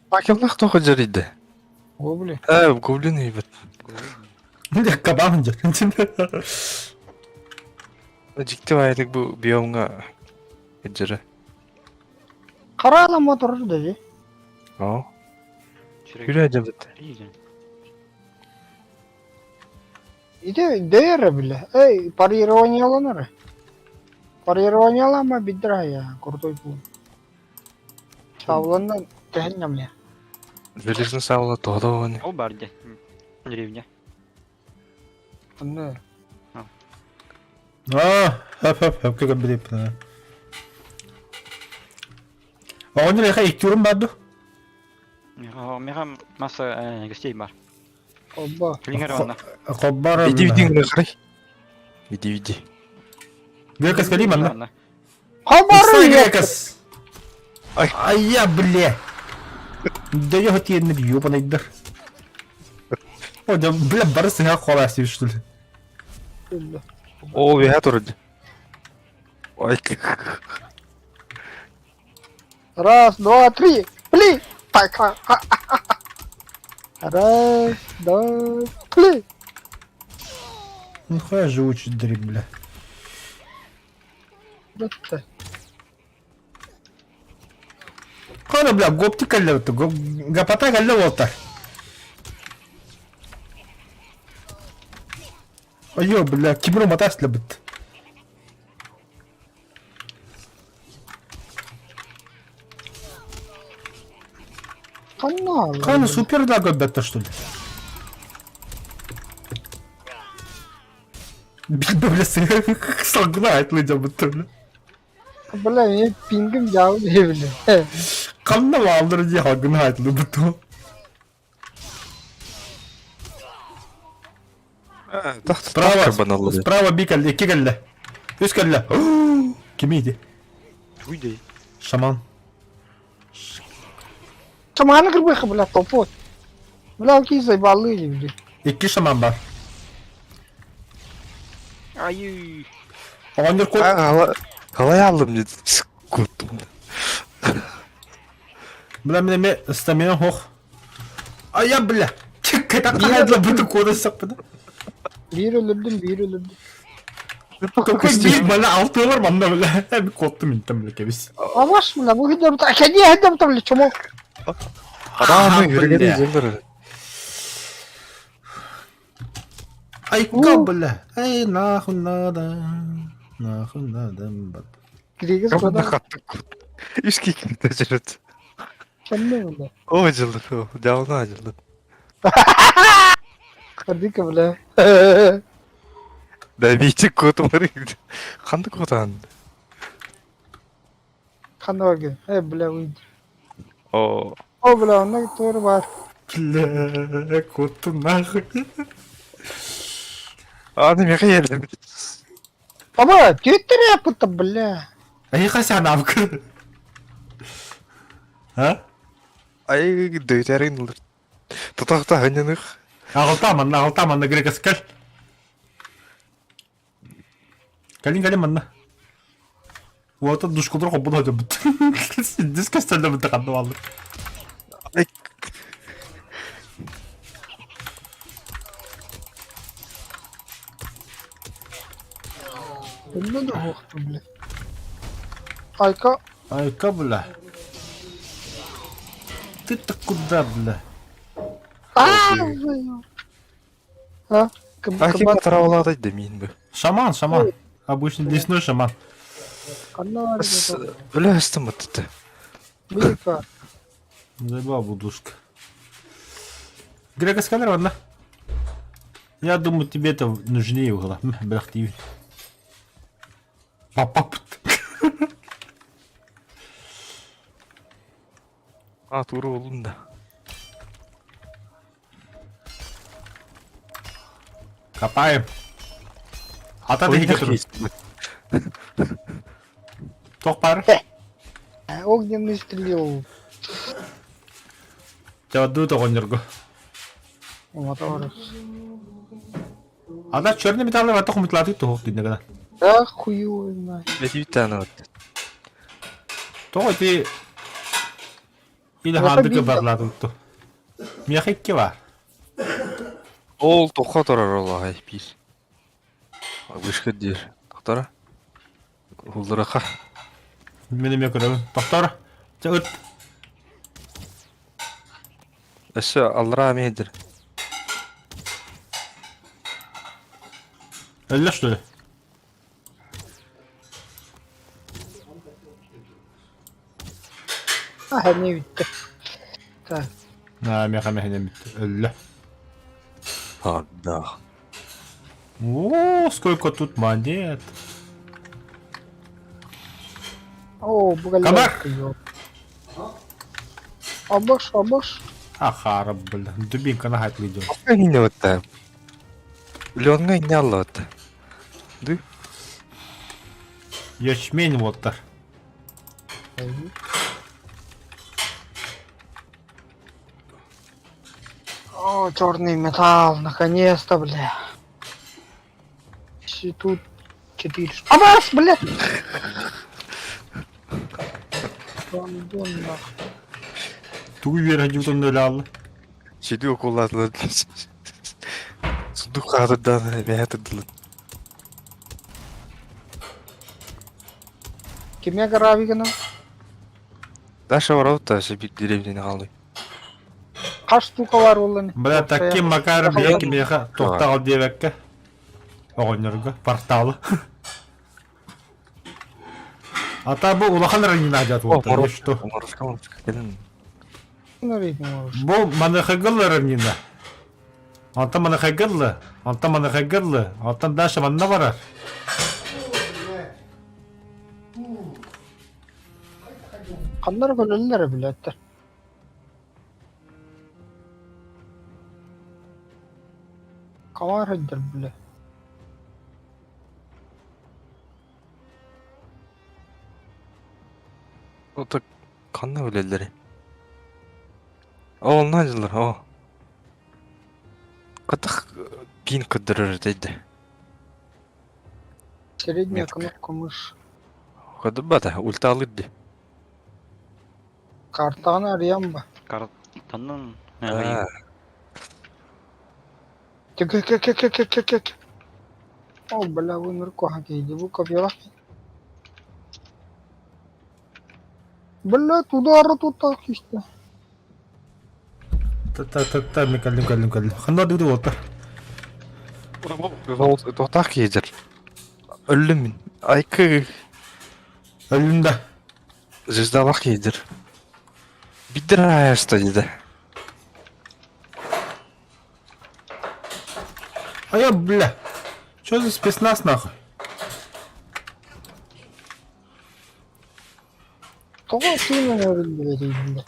Факеллах тоҕо дьэрийдэ? Гобли. Ээ, гоблин ебет. Кабан дьэ. Дьикти баайдык бу биомҥа дьэрэ. Харала мотор даже. Оо. Күрэ дьэбит. Ити дэйэрэ бile. Эй, парированияланар. Парированиялама бидра я, крутой пул. Сауланна тэһэн нямля. Железный саула тоҕо Ол бар дьэ. Деревня. Онно Аа, хөп хөп хөп көгөн билип. Оҕонньор эха икки бар ду? Меха масса гостей бар. Оба. Клингер онна. Хоббар. Иди иди гына Иди иди. Грекас кали манна. Хоббар! Грекас. Ай. Айя, бля. Да я хотел на ёбаный дар. О, да, бля, бары сыга холасти, что ли? Оо, үөһэ турар. Ой. Раз, два, три. Пли. Пока. Раз, два, три. Нихуя живучий дриб, бля. Бытта. Қана, бля, гопти кэллэ гапата кэллэ уолтар. Айо, бля, кибро матас бит. Ханна. Қана супер да бетта, что ли? Бля, салгына айтылы бітті, бля. Бля, мен пингім жауы бля. Қанна алдыр дей халгына айтылы бітті. Справа, Справа, справа би кэллэ, икки кэллэ. Үс кэллэ. Кими иди? Туйды. Шаман. Шаманы кырбыха, бля, топот. Бля, окей, заебалы, бля. Икки шаман бар. Ай. Оҕонньор кот Қалай алдым деді. Көрдім. Бля, мен эме стамина хох. Ая, бля. Кэтак хайдла бүтү кода саппыда. Bir öldürdüm, bir öldürdüm. Какой бир бала алтылар манна бля. Би коттум интем бля кебис. Аваш, бля, бу хидер та кеди хидер та бля, чмо. Адамы бля. үргеде жылдыр. Айка, бля. Эй, нахуй надо. Нахуй надо. бат. Григис Команда кода. хатты Үске килде жүрөт. Кемне бля. О, жылдыр. Жабына жылдыр. Кадика, бля. Да бейчик котум бар. Қанды котан? Ханна барген. Э, бля, уйди. О, О, бля, онна тур бар. Бля, коттум нахуй. аны меха елдим. Аба, түйеттер япыта, бля. Ай, хасан авкы. А? Ай, дөйтерин булыр. Тутакта ханьяных. Ағылта манна, ағылта манна грекас кел. Калин, калин манна. Уота душкулар хобун hodьобут. Дис көстөллөбүт ханна бааллар. Онно да оһохтум, бля. Айка. Айка, бля. Ты-то куда, бля? А, А ким атыраулаата дэмиин бу. Шаман, шаман. Обычный лесной шаман. Бля, астым баттыты. Быка. Заебал будушка. Грека сканер, ладно. Я думаю, тебе это нужнее угла. Бляхти. Папап. А, тура болдум да. Копаем. Ата биһиги турун. Туох баар? Огненный стрел. Чабадыы тоҕонньорго. Мотор. Ана черный металлы вата хумутлааты туһук динне гына. Да хую знает. Бэтиүттээн вот. Тоҕо ити Или хаандык барлаатытту. Миэхэ икки баар. Ол тоққа тұрар ол ағай бир. Вышка диир. Тохтора. Улдураха. Мин эмиэ көрөбүн. Тохтор. Чэ ыт. Өссө аллараа эмиэ Өллө что ли? А, эмиэ бүттэ. Так. Аа, миэхэ мэһинэ бүттэ. Өллө. Ардах. О, сколько тут монет. О, бу Комар! Обош, обош. Ахара, блин. Дубинка на хат идет. Инне вот Леонга инне алла Ды? Ячмень вот-то. О, черный металл, наконец-то, бля. И тут четыре. А вас, бля! Рандом, нахуй. Тугу үөрэ дьутун өлөалла. Чеди укуллаатылар. Сундук хаатырдаан эбэһэ тырдылар. Кимҥэ гравигынан? Даша барабыт да биир деревняны хаалый. Хас штука бар буоллан? Бля, таким макаром биһиги кимиэхэ туохтаах диэбэккэ оҕонньорго порталы. А бу улахан ранина дьат уоттар, что? Моруска, моруска, кэлин. Бу маныхыгыл ранина. Онтон маныхыгыллы, онтон маныхыгыллы, онтон Даша манна барар. Ханна эрэ көлөллөр билээттэр. Комар сылдьар бile. Ото ханна билэллэрий? Оо, онно сылдьаллар, оо. Хатах пин көрдөрөр этэ да. Средняя Метка. кнопка мыши. Көрдөрбөтө, ульталыыр дии. Картаҕын арыйан ба. Картанан Аа, Кэ кэ кэ кэ кэ кэ кэ кэ. О, бля, вымер куһаҕан киһи дии. Бу копьелаах Бля, туда тутаах түстэ. Та-та-та, мен кэллим, кэллим, кэллим. Ханна дыды уоттар? Туохтаах киһи Өллүм мин. Айкы Өллүм да. звездалаах киһи Биддер аайаста диде. А я, бля. Что за спецназ нахуй? Тоҕо тыынан өрүллүбэтий бile.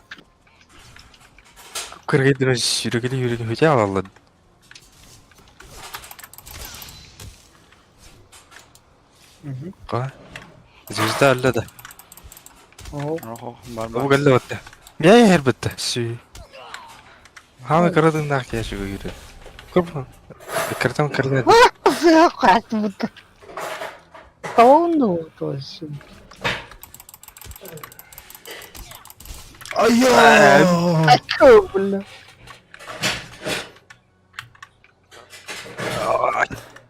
Кыргыйдыр сүүрэгили үүрэгили хүтэ алаллар. Ка. Звезда өллө да. Оо, бар Бу бар. кэллэ батта. Мия эр бытта. Сүү. Хаама кырадыннаах киһи сүгүрү. Кып. Кыртам кырда. Сыах хаачыбыта. Тоҕо то есть. Айоо! Бля.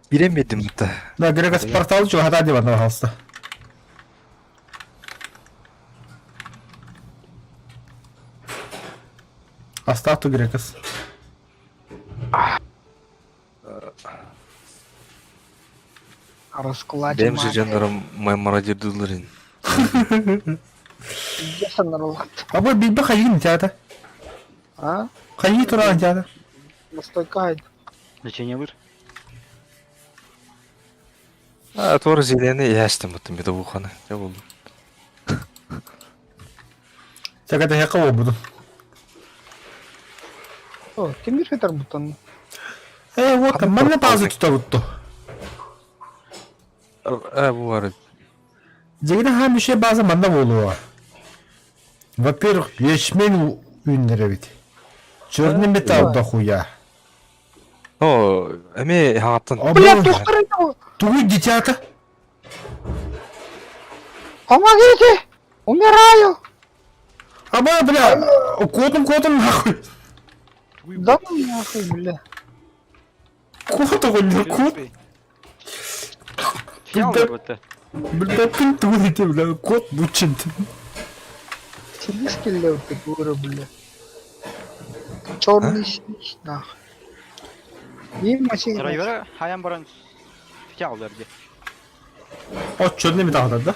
Билемедим да. Да, Грегос портал чугаһата диван, пожалуйста. Оставь ту Грекос. Раскулачим. Бэйэм сыдьааннарым мародердыылларын. А бу билбэ хайыгын театр? А? Хайыы туран театр? Настойка. Значение выр. А, туора зеленый ястым бутым медовуханы. Я буоллум. Саката буолбутум. О, ким бир бутан? Э, вот, манна пауза тутабутtu. Э, бу бар. Дьигинэ хаам үчүгэй бааза манна буолуоҕа. Во-первых, ячмень үүннэр эбит. Черный металл дохуя. О, эмиэ хаҥаттан. Бля, тухтар это! Тугуй дитята? Помогите! Умираю! Аба, бля, куотум, куотум нахуй. Да ну нахуй, бля. Куот оҕонньор, куот. Фиал это. Бля, күн тугун ити, бля, куот буччин. Силис келлер дура, бля. Черный силис, нахуй. И машина. Райвера хаян баран фиал дерди. О, черный металл да?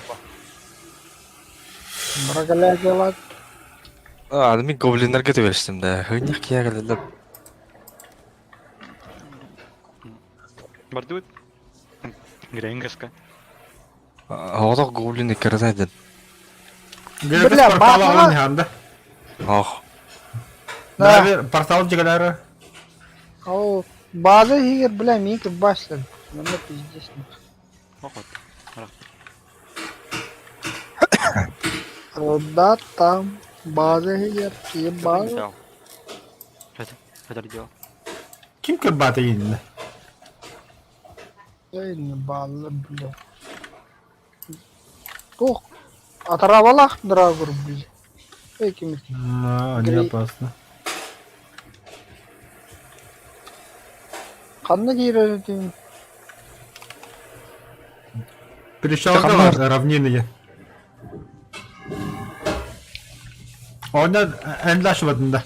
Мрагалягала. А, мин гоблиннарга түбэстим да. Хыннах киһи кэлэллэр. Бардыбыт. Гренгаска. Оҕотох гоблин иккэрэтэ Бля, Бля, портал баба. алан ханда. Ох. Да. Да, портал дьигалары. О, база егер, бля, мик башлен. Ну, пиздец. Охот. Да, там база егер, и база. Металл. Это, это дело. Ким кырбаата инна? Эй, не база, бля. Тух, оторвалах драгур, бля. Эй, ким А, не Грей. опасно. Ханна киирэр Перешел Хамар. равнины. Онна энлашвадында.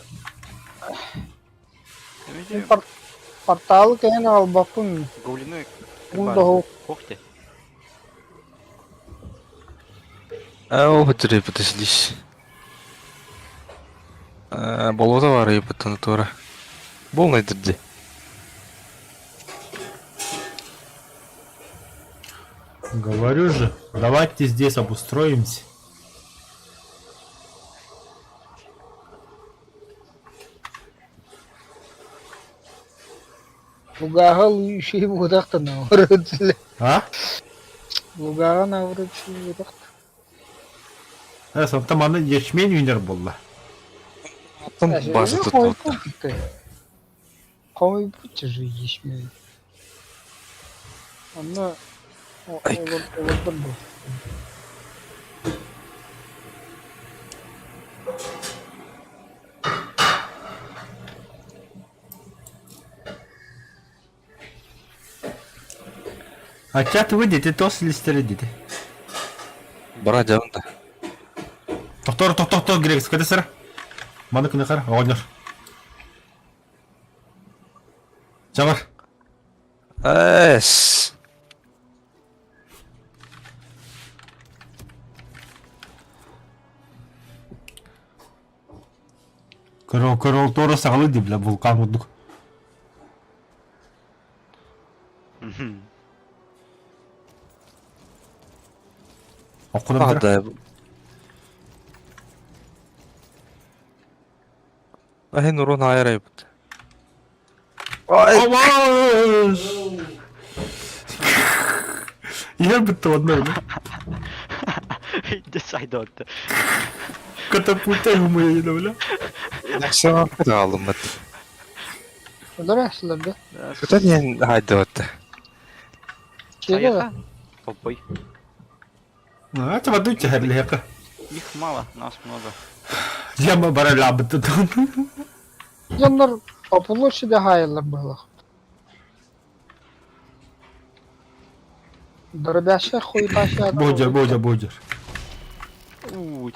Портал кэһэн албаппын Гоблины. Ундоһу Кохте. Э, ол хөтүрэй бутасилис. Э, болота бар ебутан тура. Болнай дирди. Говорю же, давайте здесь обустроимся. Лугаҕа луйши буотахтан наоборот А? Лугаҕа наоборот буотахта. Э, сонта маны ячмень үүнэр буолла. Оттон база тут. Хомойбут же ячмень. Онно Айк. олордор бу. А чат вы дети, то слистери дети. Бара дьабын да. Тохтор, тохтор, тохтор, Грек, скажи, сэр. Маны күнәхар, оғонер. Жабар. Эс. Көрө, көрө, торы сағалы деп, бля, вулкан удук. Оқудам А, да. Ахин урон айрай бут. Ай, Амаш! Я бітті одно, Десайдот. Катапульта ему бля. Сама алдым бут. Олор эсилэр да. Кыта диэн хайды бут. Киирэ Попой. А, это воду тебе, бля, Их мало, нас много. Яма баралаабыт. Дьоннор по площади хаайаллар быһыылаах. Дробящая хуйбащая. Бодьор, бодьор, бодьор. Уу,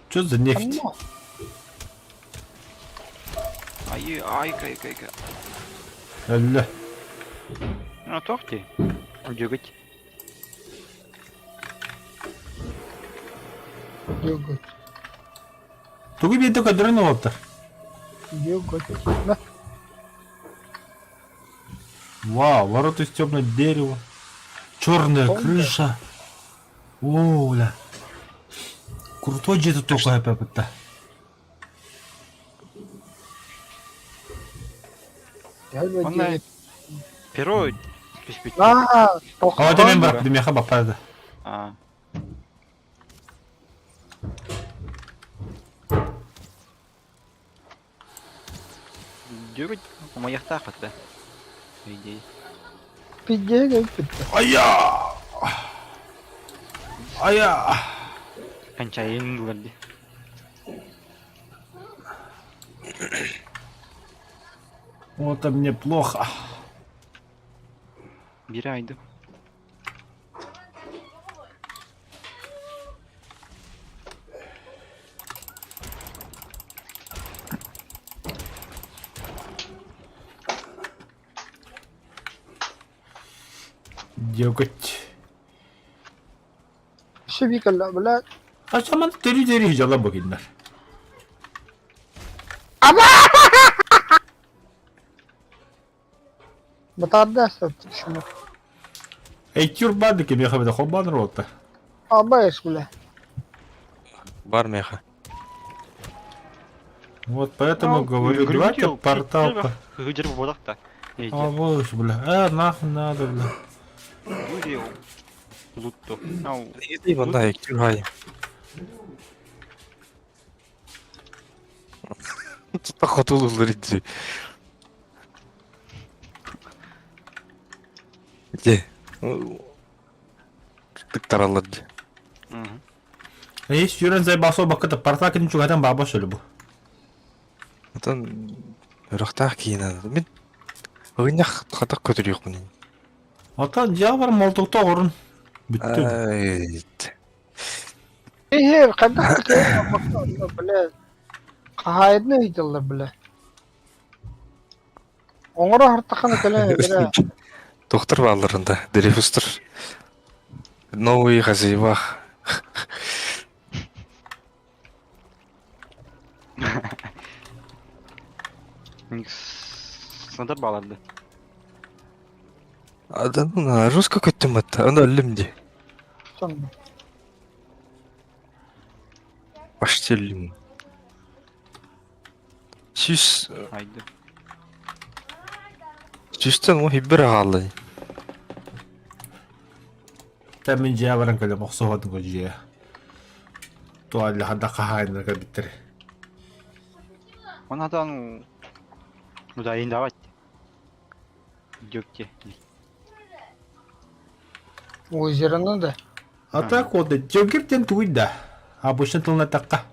Что за нефть? Ай, ай, кай, кай, кай. Өллө. Ну, тохти. Дьөгүт. Дьөгүт. Тугу биэрдэ көрдөрөн олоттар? Дьөгүт. Вау, ворота из темного дерева. Черная крыша. О, бля. Крутой дьиэ тутуохха сөп Онно перо түспүт. Аа, Aa, мен бар, меха баппарды. Аа. Дьөгүт умайахтаах этэ. Идея. Пиздец, кэлбит. Ая! Ая! Кончайын булар дии. Вот мне плохо. Биир айды. Деготь. Шибикалла, блядь. Ачаман тери-тери жала богиннар. Бытаарда шуну. Эй, тюрбан ки меха беда хобан рота. Абайс, бля. Бар меха. Вот поэтому говорю, давайте портал. Хыдыр бодак та. А вот, бля. А, нахуй надо, бля. Лутту. Ау. Иди вон кюргай. Тут хотулулар иди. Где? Тыктаралар ди. Эй, сюрен зайбасо бакыта портал кин чугатан баба шөлү бу. Отон үрөхтаах киин Мин ыгыннах хатак көтөрүөх мин. Отон жабар молтукта орун. Бүттү. Айт. Эһэр, хайдах бля. Хаһаайдына ыйыталлар, бля. Оҥоро хартахана кэлэн бля. Доктор бааларында Дрейфустер. Новый хозяева. Сында баларды. Адан русска көттүм атта. Аны өллүм ди. Сонно. Почти өллүм. Сүүс Айды. сүүстэн о хиббер аҕаллай. Та мин жабаран кэлэ мохсоһотун го жия. Туалла ханда хахайнар кабиттер. Онадан ну да давать. Дёкте. Озероны да. А так вот, дёгертен туйда. Обычно тылна такка.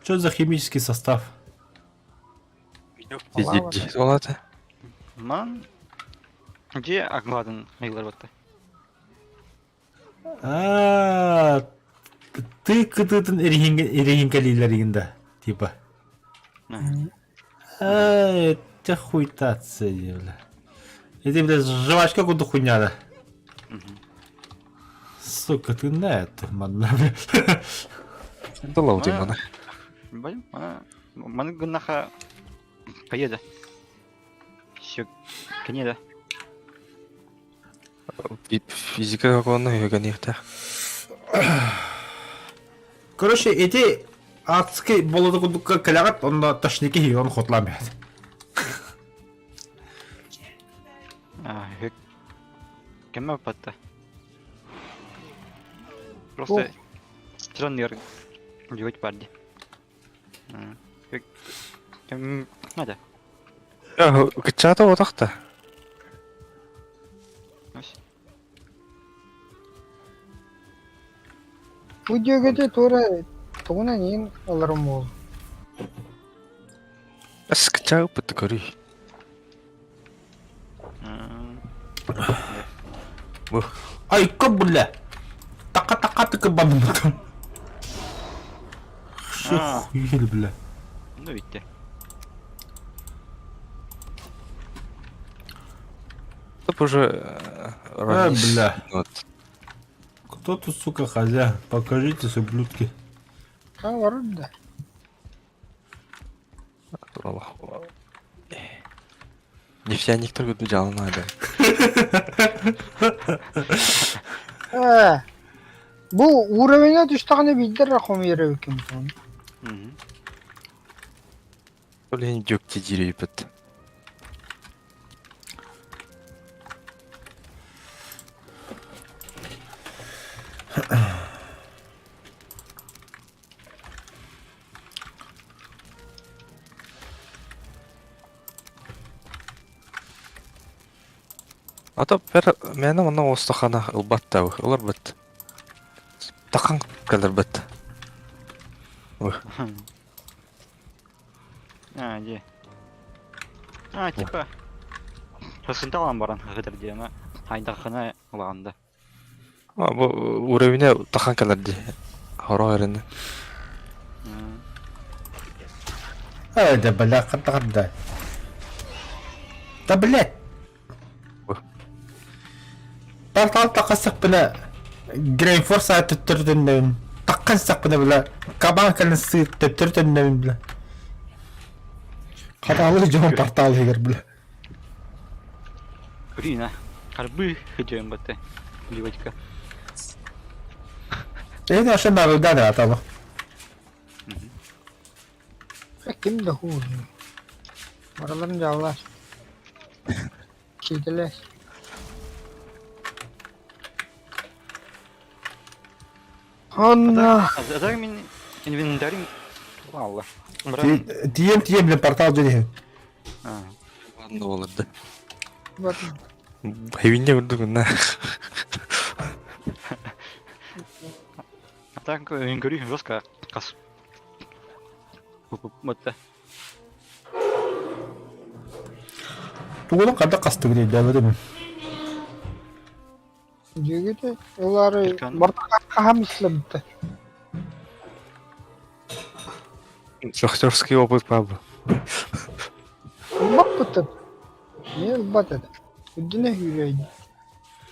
Что за химический состав? Дидди. Олата. Ман Где агладын мейлер батты? А, ты кытытын эрихинкалилеригинда, типа. А, это хуйтаться, бля. Это, бля, жвачка куда хуйня, да. Сука, ты на это, манна, бля. Долау дим аны. Балым, ана маны гынаха каеда. Все, кенеда. Физика какого-то юганихта. Короче, эти адский болоду кудукка калягат, он тошники он хотлами. А, хек. Кеме батты. Просто странный делать парди. Кем надо. Кычата отақта. Бу дьүөгэтэ туора тугунан иин ыларым уол. Скачал көрүй. Айка, бля! Така-така тыкы банымытым. Хуели, бля. Ну битте. Топ уже... А, бля. Кто тут, сука, хозяин? Покажитесь, ублюдки. А, барыр да. Нефтяниктер көрдү жалынады. Э, бу уровеньа түстэҕинэ биирдэ эрэ хомуйар эбиккин буолан. Ол иһин дьүөктэ диирийбит. А то пер мээнэ онно оҕустаххына ылбат да ыларбыт. Тахан кэлэрбит. А, дии. А, типа. Сосунта ылан баран ыһытар диэн, хайдаххына ылаҕын да. А, бу уровеня тахан кэлэр дии. Хоро эрэнэ. Ай, да бля, хатта Да, блядь! Портал тахасык бына Грейнфорс аат төттөрүтүннэбин. Таххан сакпына бля. Кабан кэлин сыыр төттөрүтүннэбин бля. Хатаалы дьон портал иһигэр бля. Рина, харбы хөдьөөн батты. Ливочка. Это вообще нарыгда аталы. Ким да хуже. Бараларын дьааллар. Киитэлэр. Онно Азар мин инвентарим Алла. Тием тием блин портал дьэ Ладно олорду. Хэвинне курдук на. А так көрүү жестко кас. Батта. Тугунан ханна хастыгын өйдөөбөтүм. Дьүөгэтэ ылаары барта хаһан исламта. Шахтерский опыт пабы. Ылбаппытын. Эмиэ ылбат этэ. Үрдүнэ күүрэйдэ.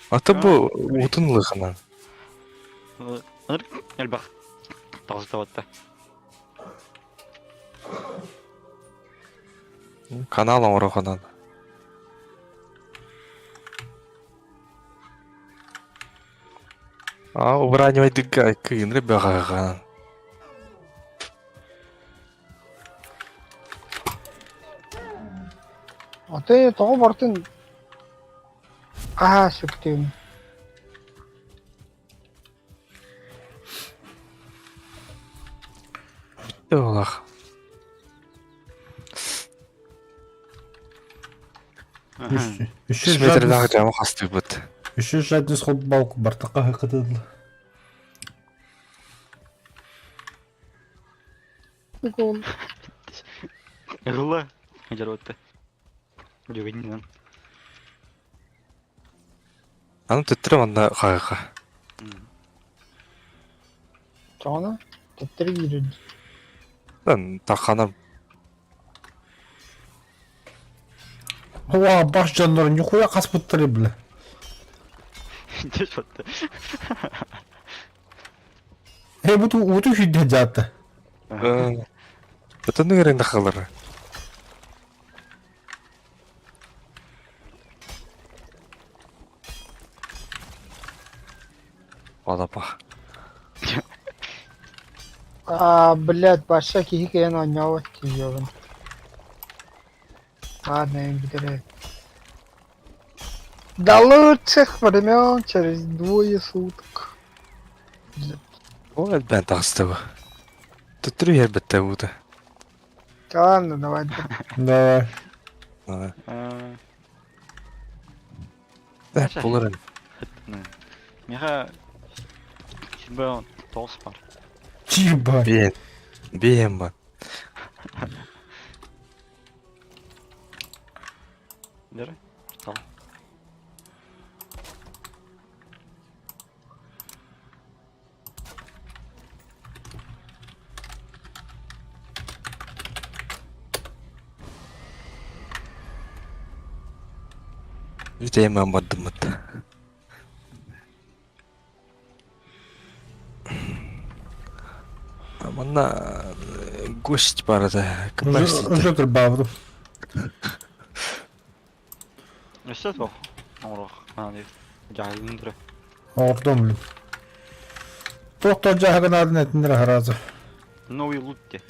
Ата бу уутун ылыхынан. Элбэх таҕыстабатта. Канал оҥорохонон. А убранивайдыгга кыынры бөҕөҕөн. Аты тоҕо бартын хаһаа сүктүм. Олох. Үс Метрлээх дьаама хастыыбыт. Үс жаднес холбалк бартака хыкытыл. Прикол. Ыла. Дьаруотта. Дьүгүннэн. Аны төттөрү манна хаҕыха. Тоҕоно төттөрү киирэр. Таххана Уа баш дьоннор ньухуя хаспыттары бля. Дьэ батта. Э бу ууту хүдде жаатта. Бүтүн эрин тахалар. Алапа. А, блядь, баша киһи кэлэн оонньообот тиийиэҕин. Ладно, им бүтэрэ. До лучших времен через двое суток. Ол элбээн таҕыстыбы. Төттөрү иһэрбэттэ уута. Ладно, давай. Давай. Буларын. Миха сибэ Тоҕус бар. Ебать. Биэн. Биэн бар. Бери. Портал. Үтэймэн бардыммыт. Манна гость бар этэ. Уже кырбаабытым. Өссө суох. Оҥоруох. Мааны дьаһайын турар. Оҥордум блин. Туох да дьаһагын аатын этиннэр аһараазы. Новый лут де.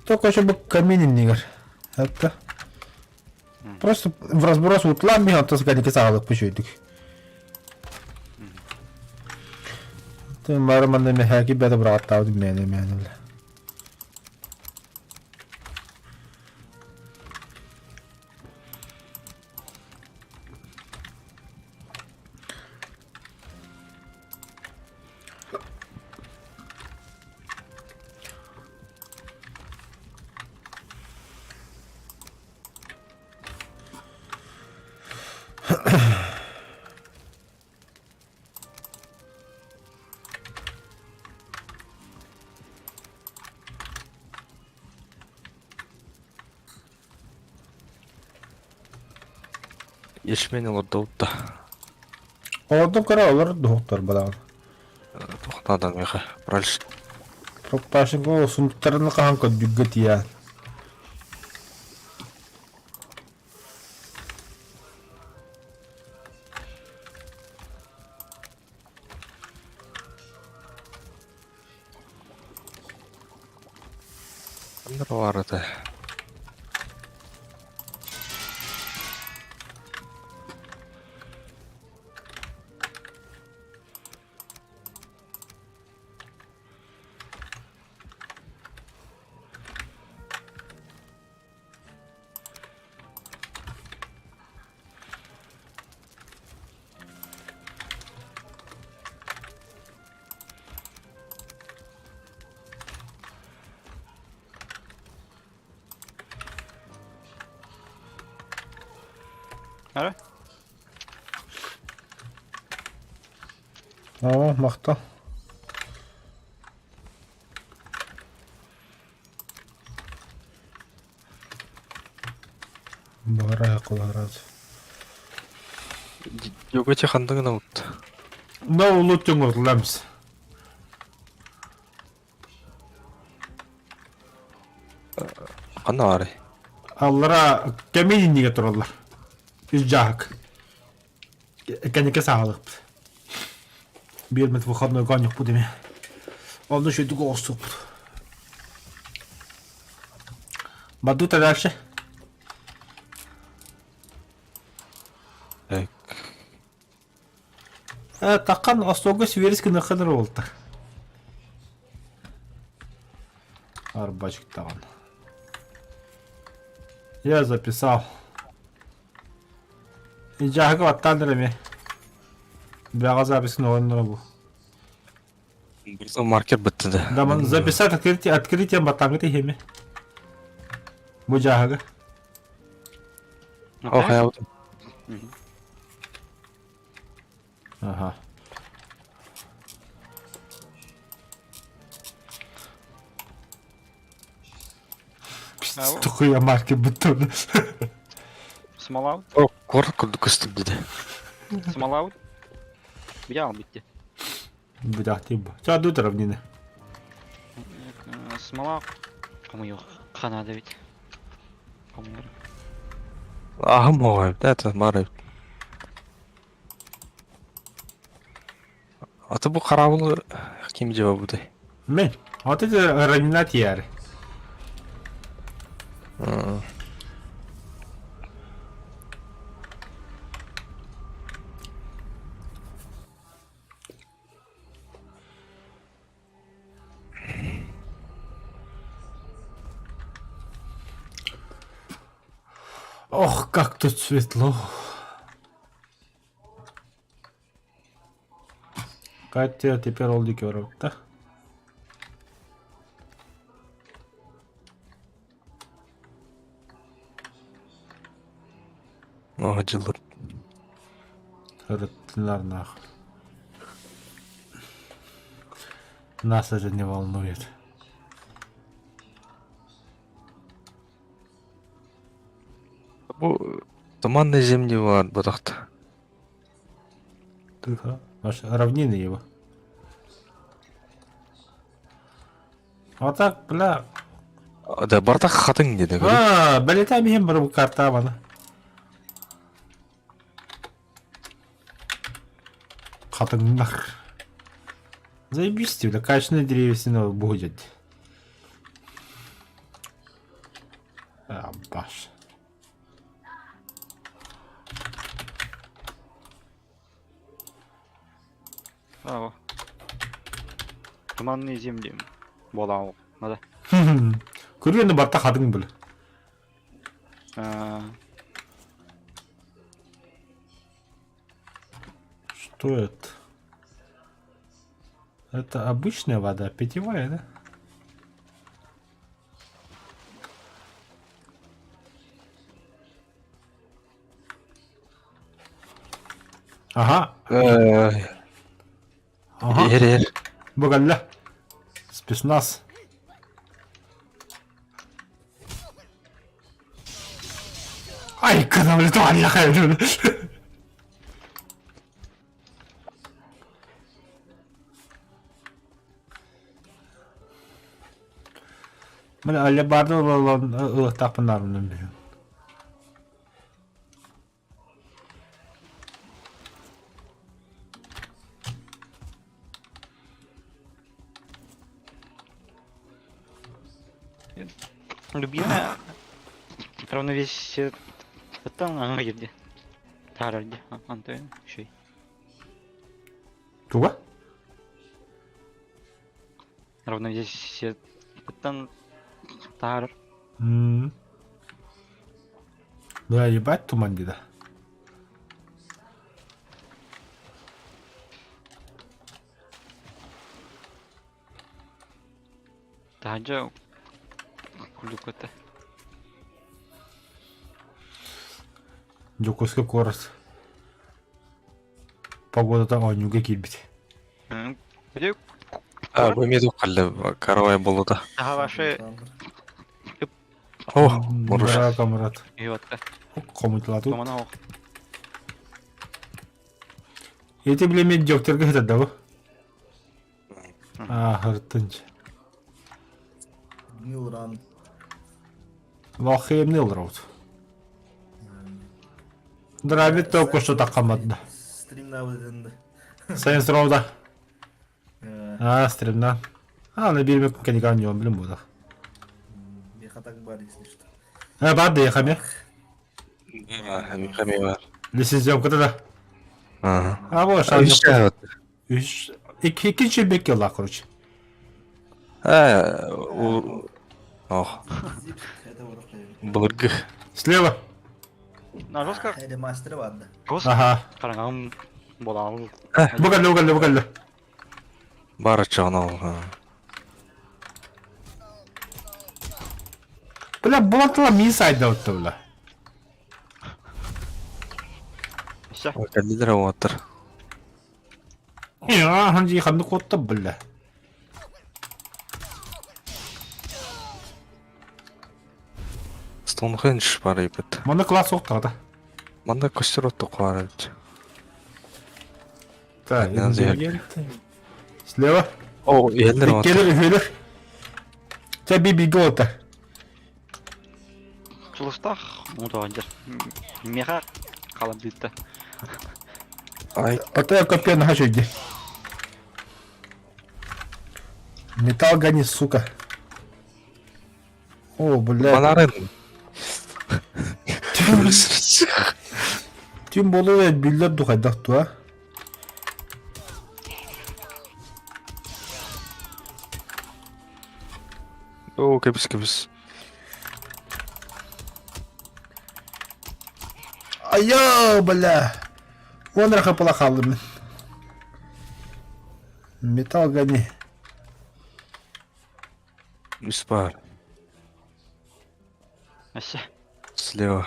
Только еще бы камин иннигэр. Это. Просто в разброс утлаан биһэн оттон сыканики саҕалык бүчүйдүк. Бары манна мэһээки бэдэ быраҕаттаабыт мээнэ мээнэ Ячмень олордубут да. Олордум кыра олор дуһуктар бадаҕын. Туох наадан миэхэ пральш. Пропашенко сундуктарын хаһан көрдүггэ тиийэн. Ханна баар этэ? Ара? Оо, махтал. Бара кыларат. Йогача ханныгын алыпты. Но улут түҥүрламс. Ханна баарый? Аллара кэмин иннигэ тураллар. Үс дьааһык. Кэнники саҕалыахпыт. Биэрмит выходной оонньуохпут эмиэ. Онно үчүгэйдик оҕустуохпут. Бардыта дальше. Так. Э, таххан остуолга сибиэрис гыныахха эрэ буолта. Арбачыктаҕын. Я записал. Дьааһыга баттаан эрэ эмиэ. Бэҕэ запись оҕонноро бу. Бырса маркер бытты да. Да, ман записать открытие, открытие баттаҥҥыт иһиэми. Бу дьааһыга. О, хайабытым. Ага. Тухуя марки бутон. Смолаут? О, куорат курдук көстүм диде. Смолаут? Бля, битти. Быдахтыы бу. Ча равнины. Смола Хомуйуох ханаада эбит. Хомуйар. Аһым оҕо эбит, это мары. Аты бу хараабылы ким дьиба будай? Мен. Вот это равнина тияры. Ох, как тут светло. Ебать, теперь ол диэки барбыта. О, дьыллар. Ырыттылар нах. Нас это не волнует. Бу туманные земли бар бутахта. Тихо. Аж равнины его. А так, бля. Да, бардак хатың диде. А, бэлэтэ миһин бары бу карта бана. Хатыҥнар. Заебись, бля, качественные древесина будет. А, баш. Браво. Туманные земли. Буолаҕа надо. Көрүөнү барта хатыҥ били. А, Что это? Это обычная вода, питьевая, да? Ага. Ага. Ер ер. Бугалла. Спецназ. Ай, кадам ли Мин алебарды ылыктаахпын билин. Любимая равновесие там ана жерде. Таарарде. Антон шей. Туга? Равновесие там таар. М. Бля, ебать туман деда. Таһырдьа курдук этэ. Дьокуускай куорат погодата оонньууга киирбит. Где А, бу эмиэ туох каравай буолута. Ваши О, Муруш. Да, камрад. Иотта. Хомутла тут. Тумана ох. Эти билемет дьокторга хытар да бу? Аа, хыртынч. Нилран. Вахемни олорот. Дравит только что такамадда. Стримнабыдынды. Сайын сроуда. Аа, стримна. А, на бирме кениган йон билим буда. Мехатак бар, если что. А, бар да яхаме. Михами бар. Лицензионка да. Ага. А, вот, шан. Үш вот. Үш. Икки бек яла, короче. А, у Ох, Зипсик, это вот былыргы. Слева. На жестко. Это мастер ладно. Гос. Ага. Караңам буолаҕа. Бу кэллэ, бу кэллэ, бу кэллэ. Бар очоҕун ол. Бля, булатыла мин сайда отты, бля. Все. Кэллилэр уоттар. Я, ханжи ханды котты, бля. Стоунхендж бар эбит. Маны класс оқтады. Манна көстөр отту куар эбит. Так, Надо Слева. О, иһэллэр уоттар. Иккелер, үһүөлэр. Чэ, би бигэ ота. Сулустаах мутуган дьэр. Меха халадыытта. Ай, Ото копия на хачуйди. Металл гони, сука. О, бля. манарын. Тем более биллер духайдах туа. О, кэбис кэбис. Айо, бля. Он раха полахалым. Металл гони. Үс баар. Өссө. Слева.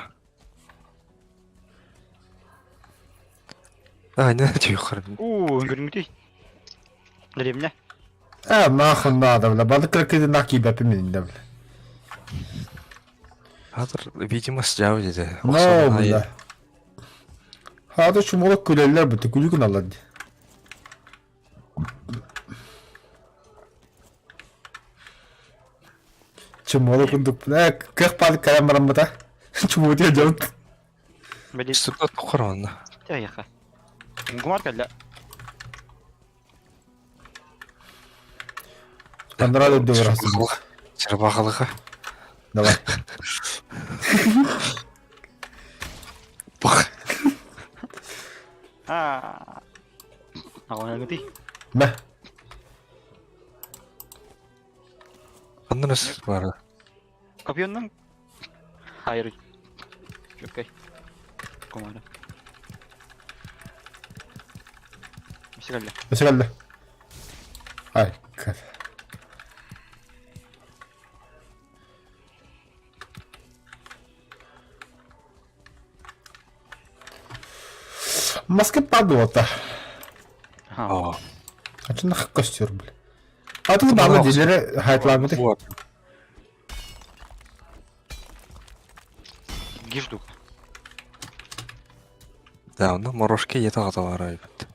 А, не тихо. Уу, көрүҥүтүй. Древня. Э, нахуй надо, бля. Баны кыркыды нах киибэппин миннэ, бля. Хатыр, видимо, сдяв деді. No, бля. Хата чумолок күлэллэр бу, күлүү гыналлар дии. Чумолок курдук, э, кыах паадык кэлэн бараммыта. Чумуутуйа дьон. Били Сука тохор онно. тайха. Гумар кэллэ. Андраа дойду барасың. Чарбахалыга. Давай. Бах. Аа. Аҕаныгытый. Мэ. Ханна өс бары. Копьённан Hayır. Окей. Команда. Өссө кэллэ. Өссө кэллэ. Ай, кэл. Маска падлота. Ага. Ачынах костер, бля. А тут баба дилери хайтлабыты. Вот. Гиждук. Да, онно морошка ете аҕата эбит.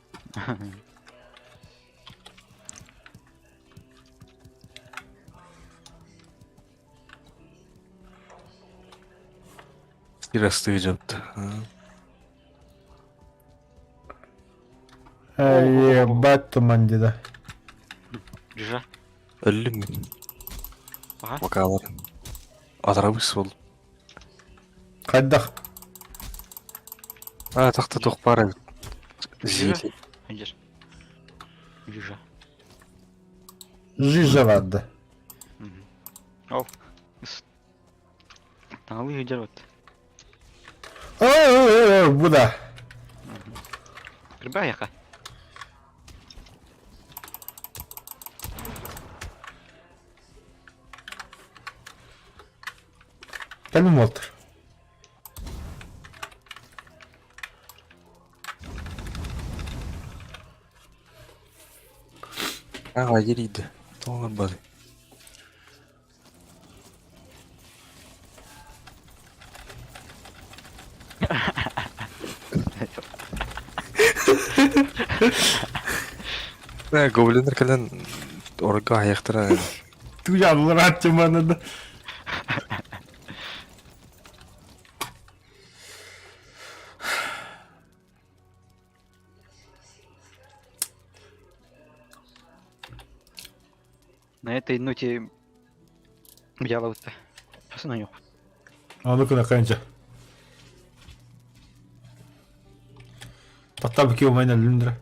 Сирастыы дьапта. Ебать туман деда. Жижа. Өллүм мин. Аха. Вокаларын. Атарабыс бол. Хайдах. А, тахта туох баар эбит. Жижа. Зиили. Жижа. Жижа. Жижа вадда. Ол. Таҥалыы сылдьар вот. О, бу да. Кырбаа яха. Кэлим Уолтер. Аҕа ерийдэ. Тоҕо барбатый? Э, гоблиннар кэлэн оройго аһыахтара Туйаллар аччыманада. На этой ноте дьаалабытта. Хасан ойох. Аны күнэ кэнчэ. Таттабы кио майна лүндүрэ.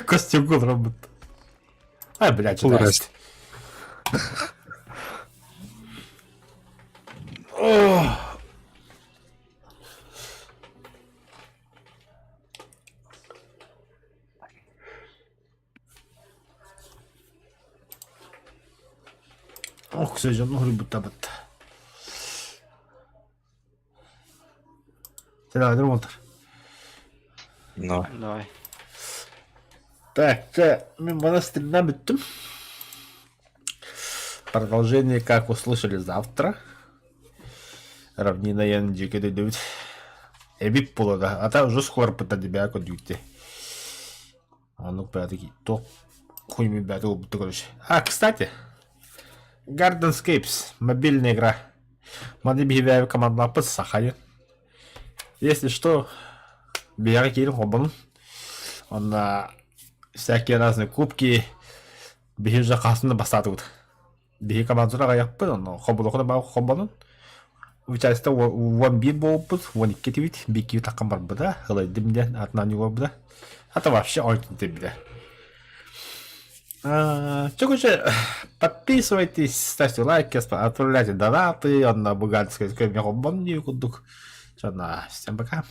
Костюм работает. Ай, блядь, Ужас. Ох. Ох, сежан уһуруйбуттабыт. Сэлэҕэдэр уолтар. Но. Давай. Так, чэ, мин маны стримна бүттүм. Продолжение, как услышали завтра. Равнина ян дьиэкэ дөйдөбүт. Эбит буолла Ата уже скоро тебя көдүүтэ. Оннук бэйэтэ туох хуйми бэйэтэ уолбута короче. А, кстати, Gardenscapes, мобильная игра. Маны биһиги командалааппыт Сахайы. Если что, биһиэхэ киирин холбонун. Онно всякие разные кубки биһи уже хаһан да бастаатыбыт. Биһи командалар аҕыйахпыт, онно холбонуоххуна баар холбонун. Участок 11 буолбут, 12 этибит, биир таххан барбыта, ылайдым диэн атынан югорбута. А то вообще ойдун тибитэ. Чё, подписывайтесь, ставьте лайки, отправляйте донаты, онно бухгалтерская курдук. Всем пока.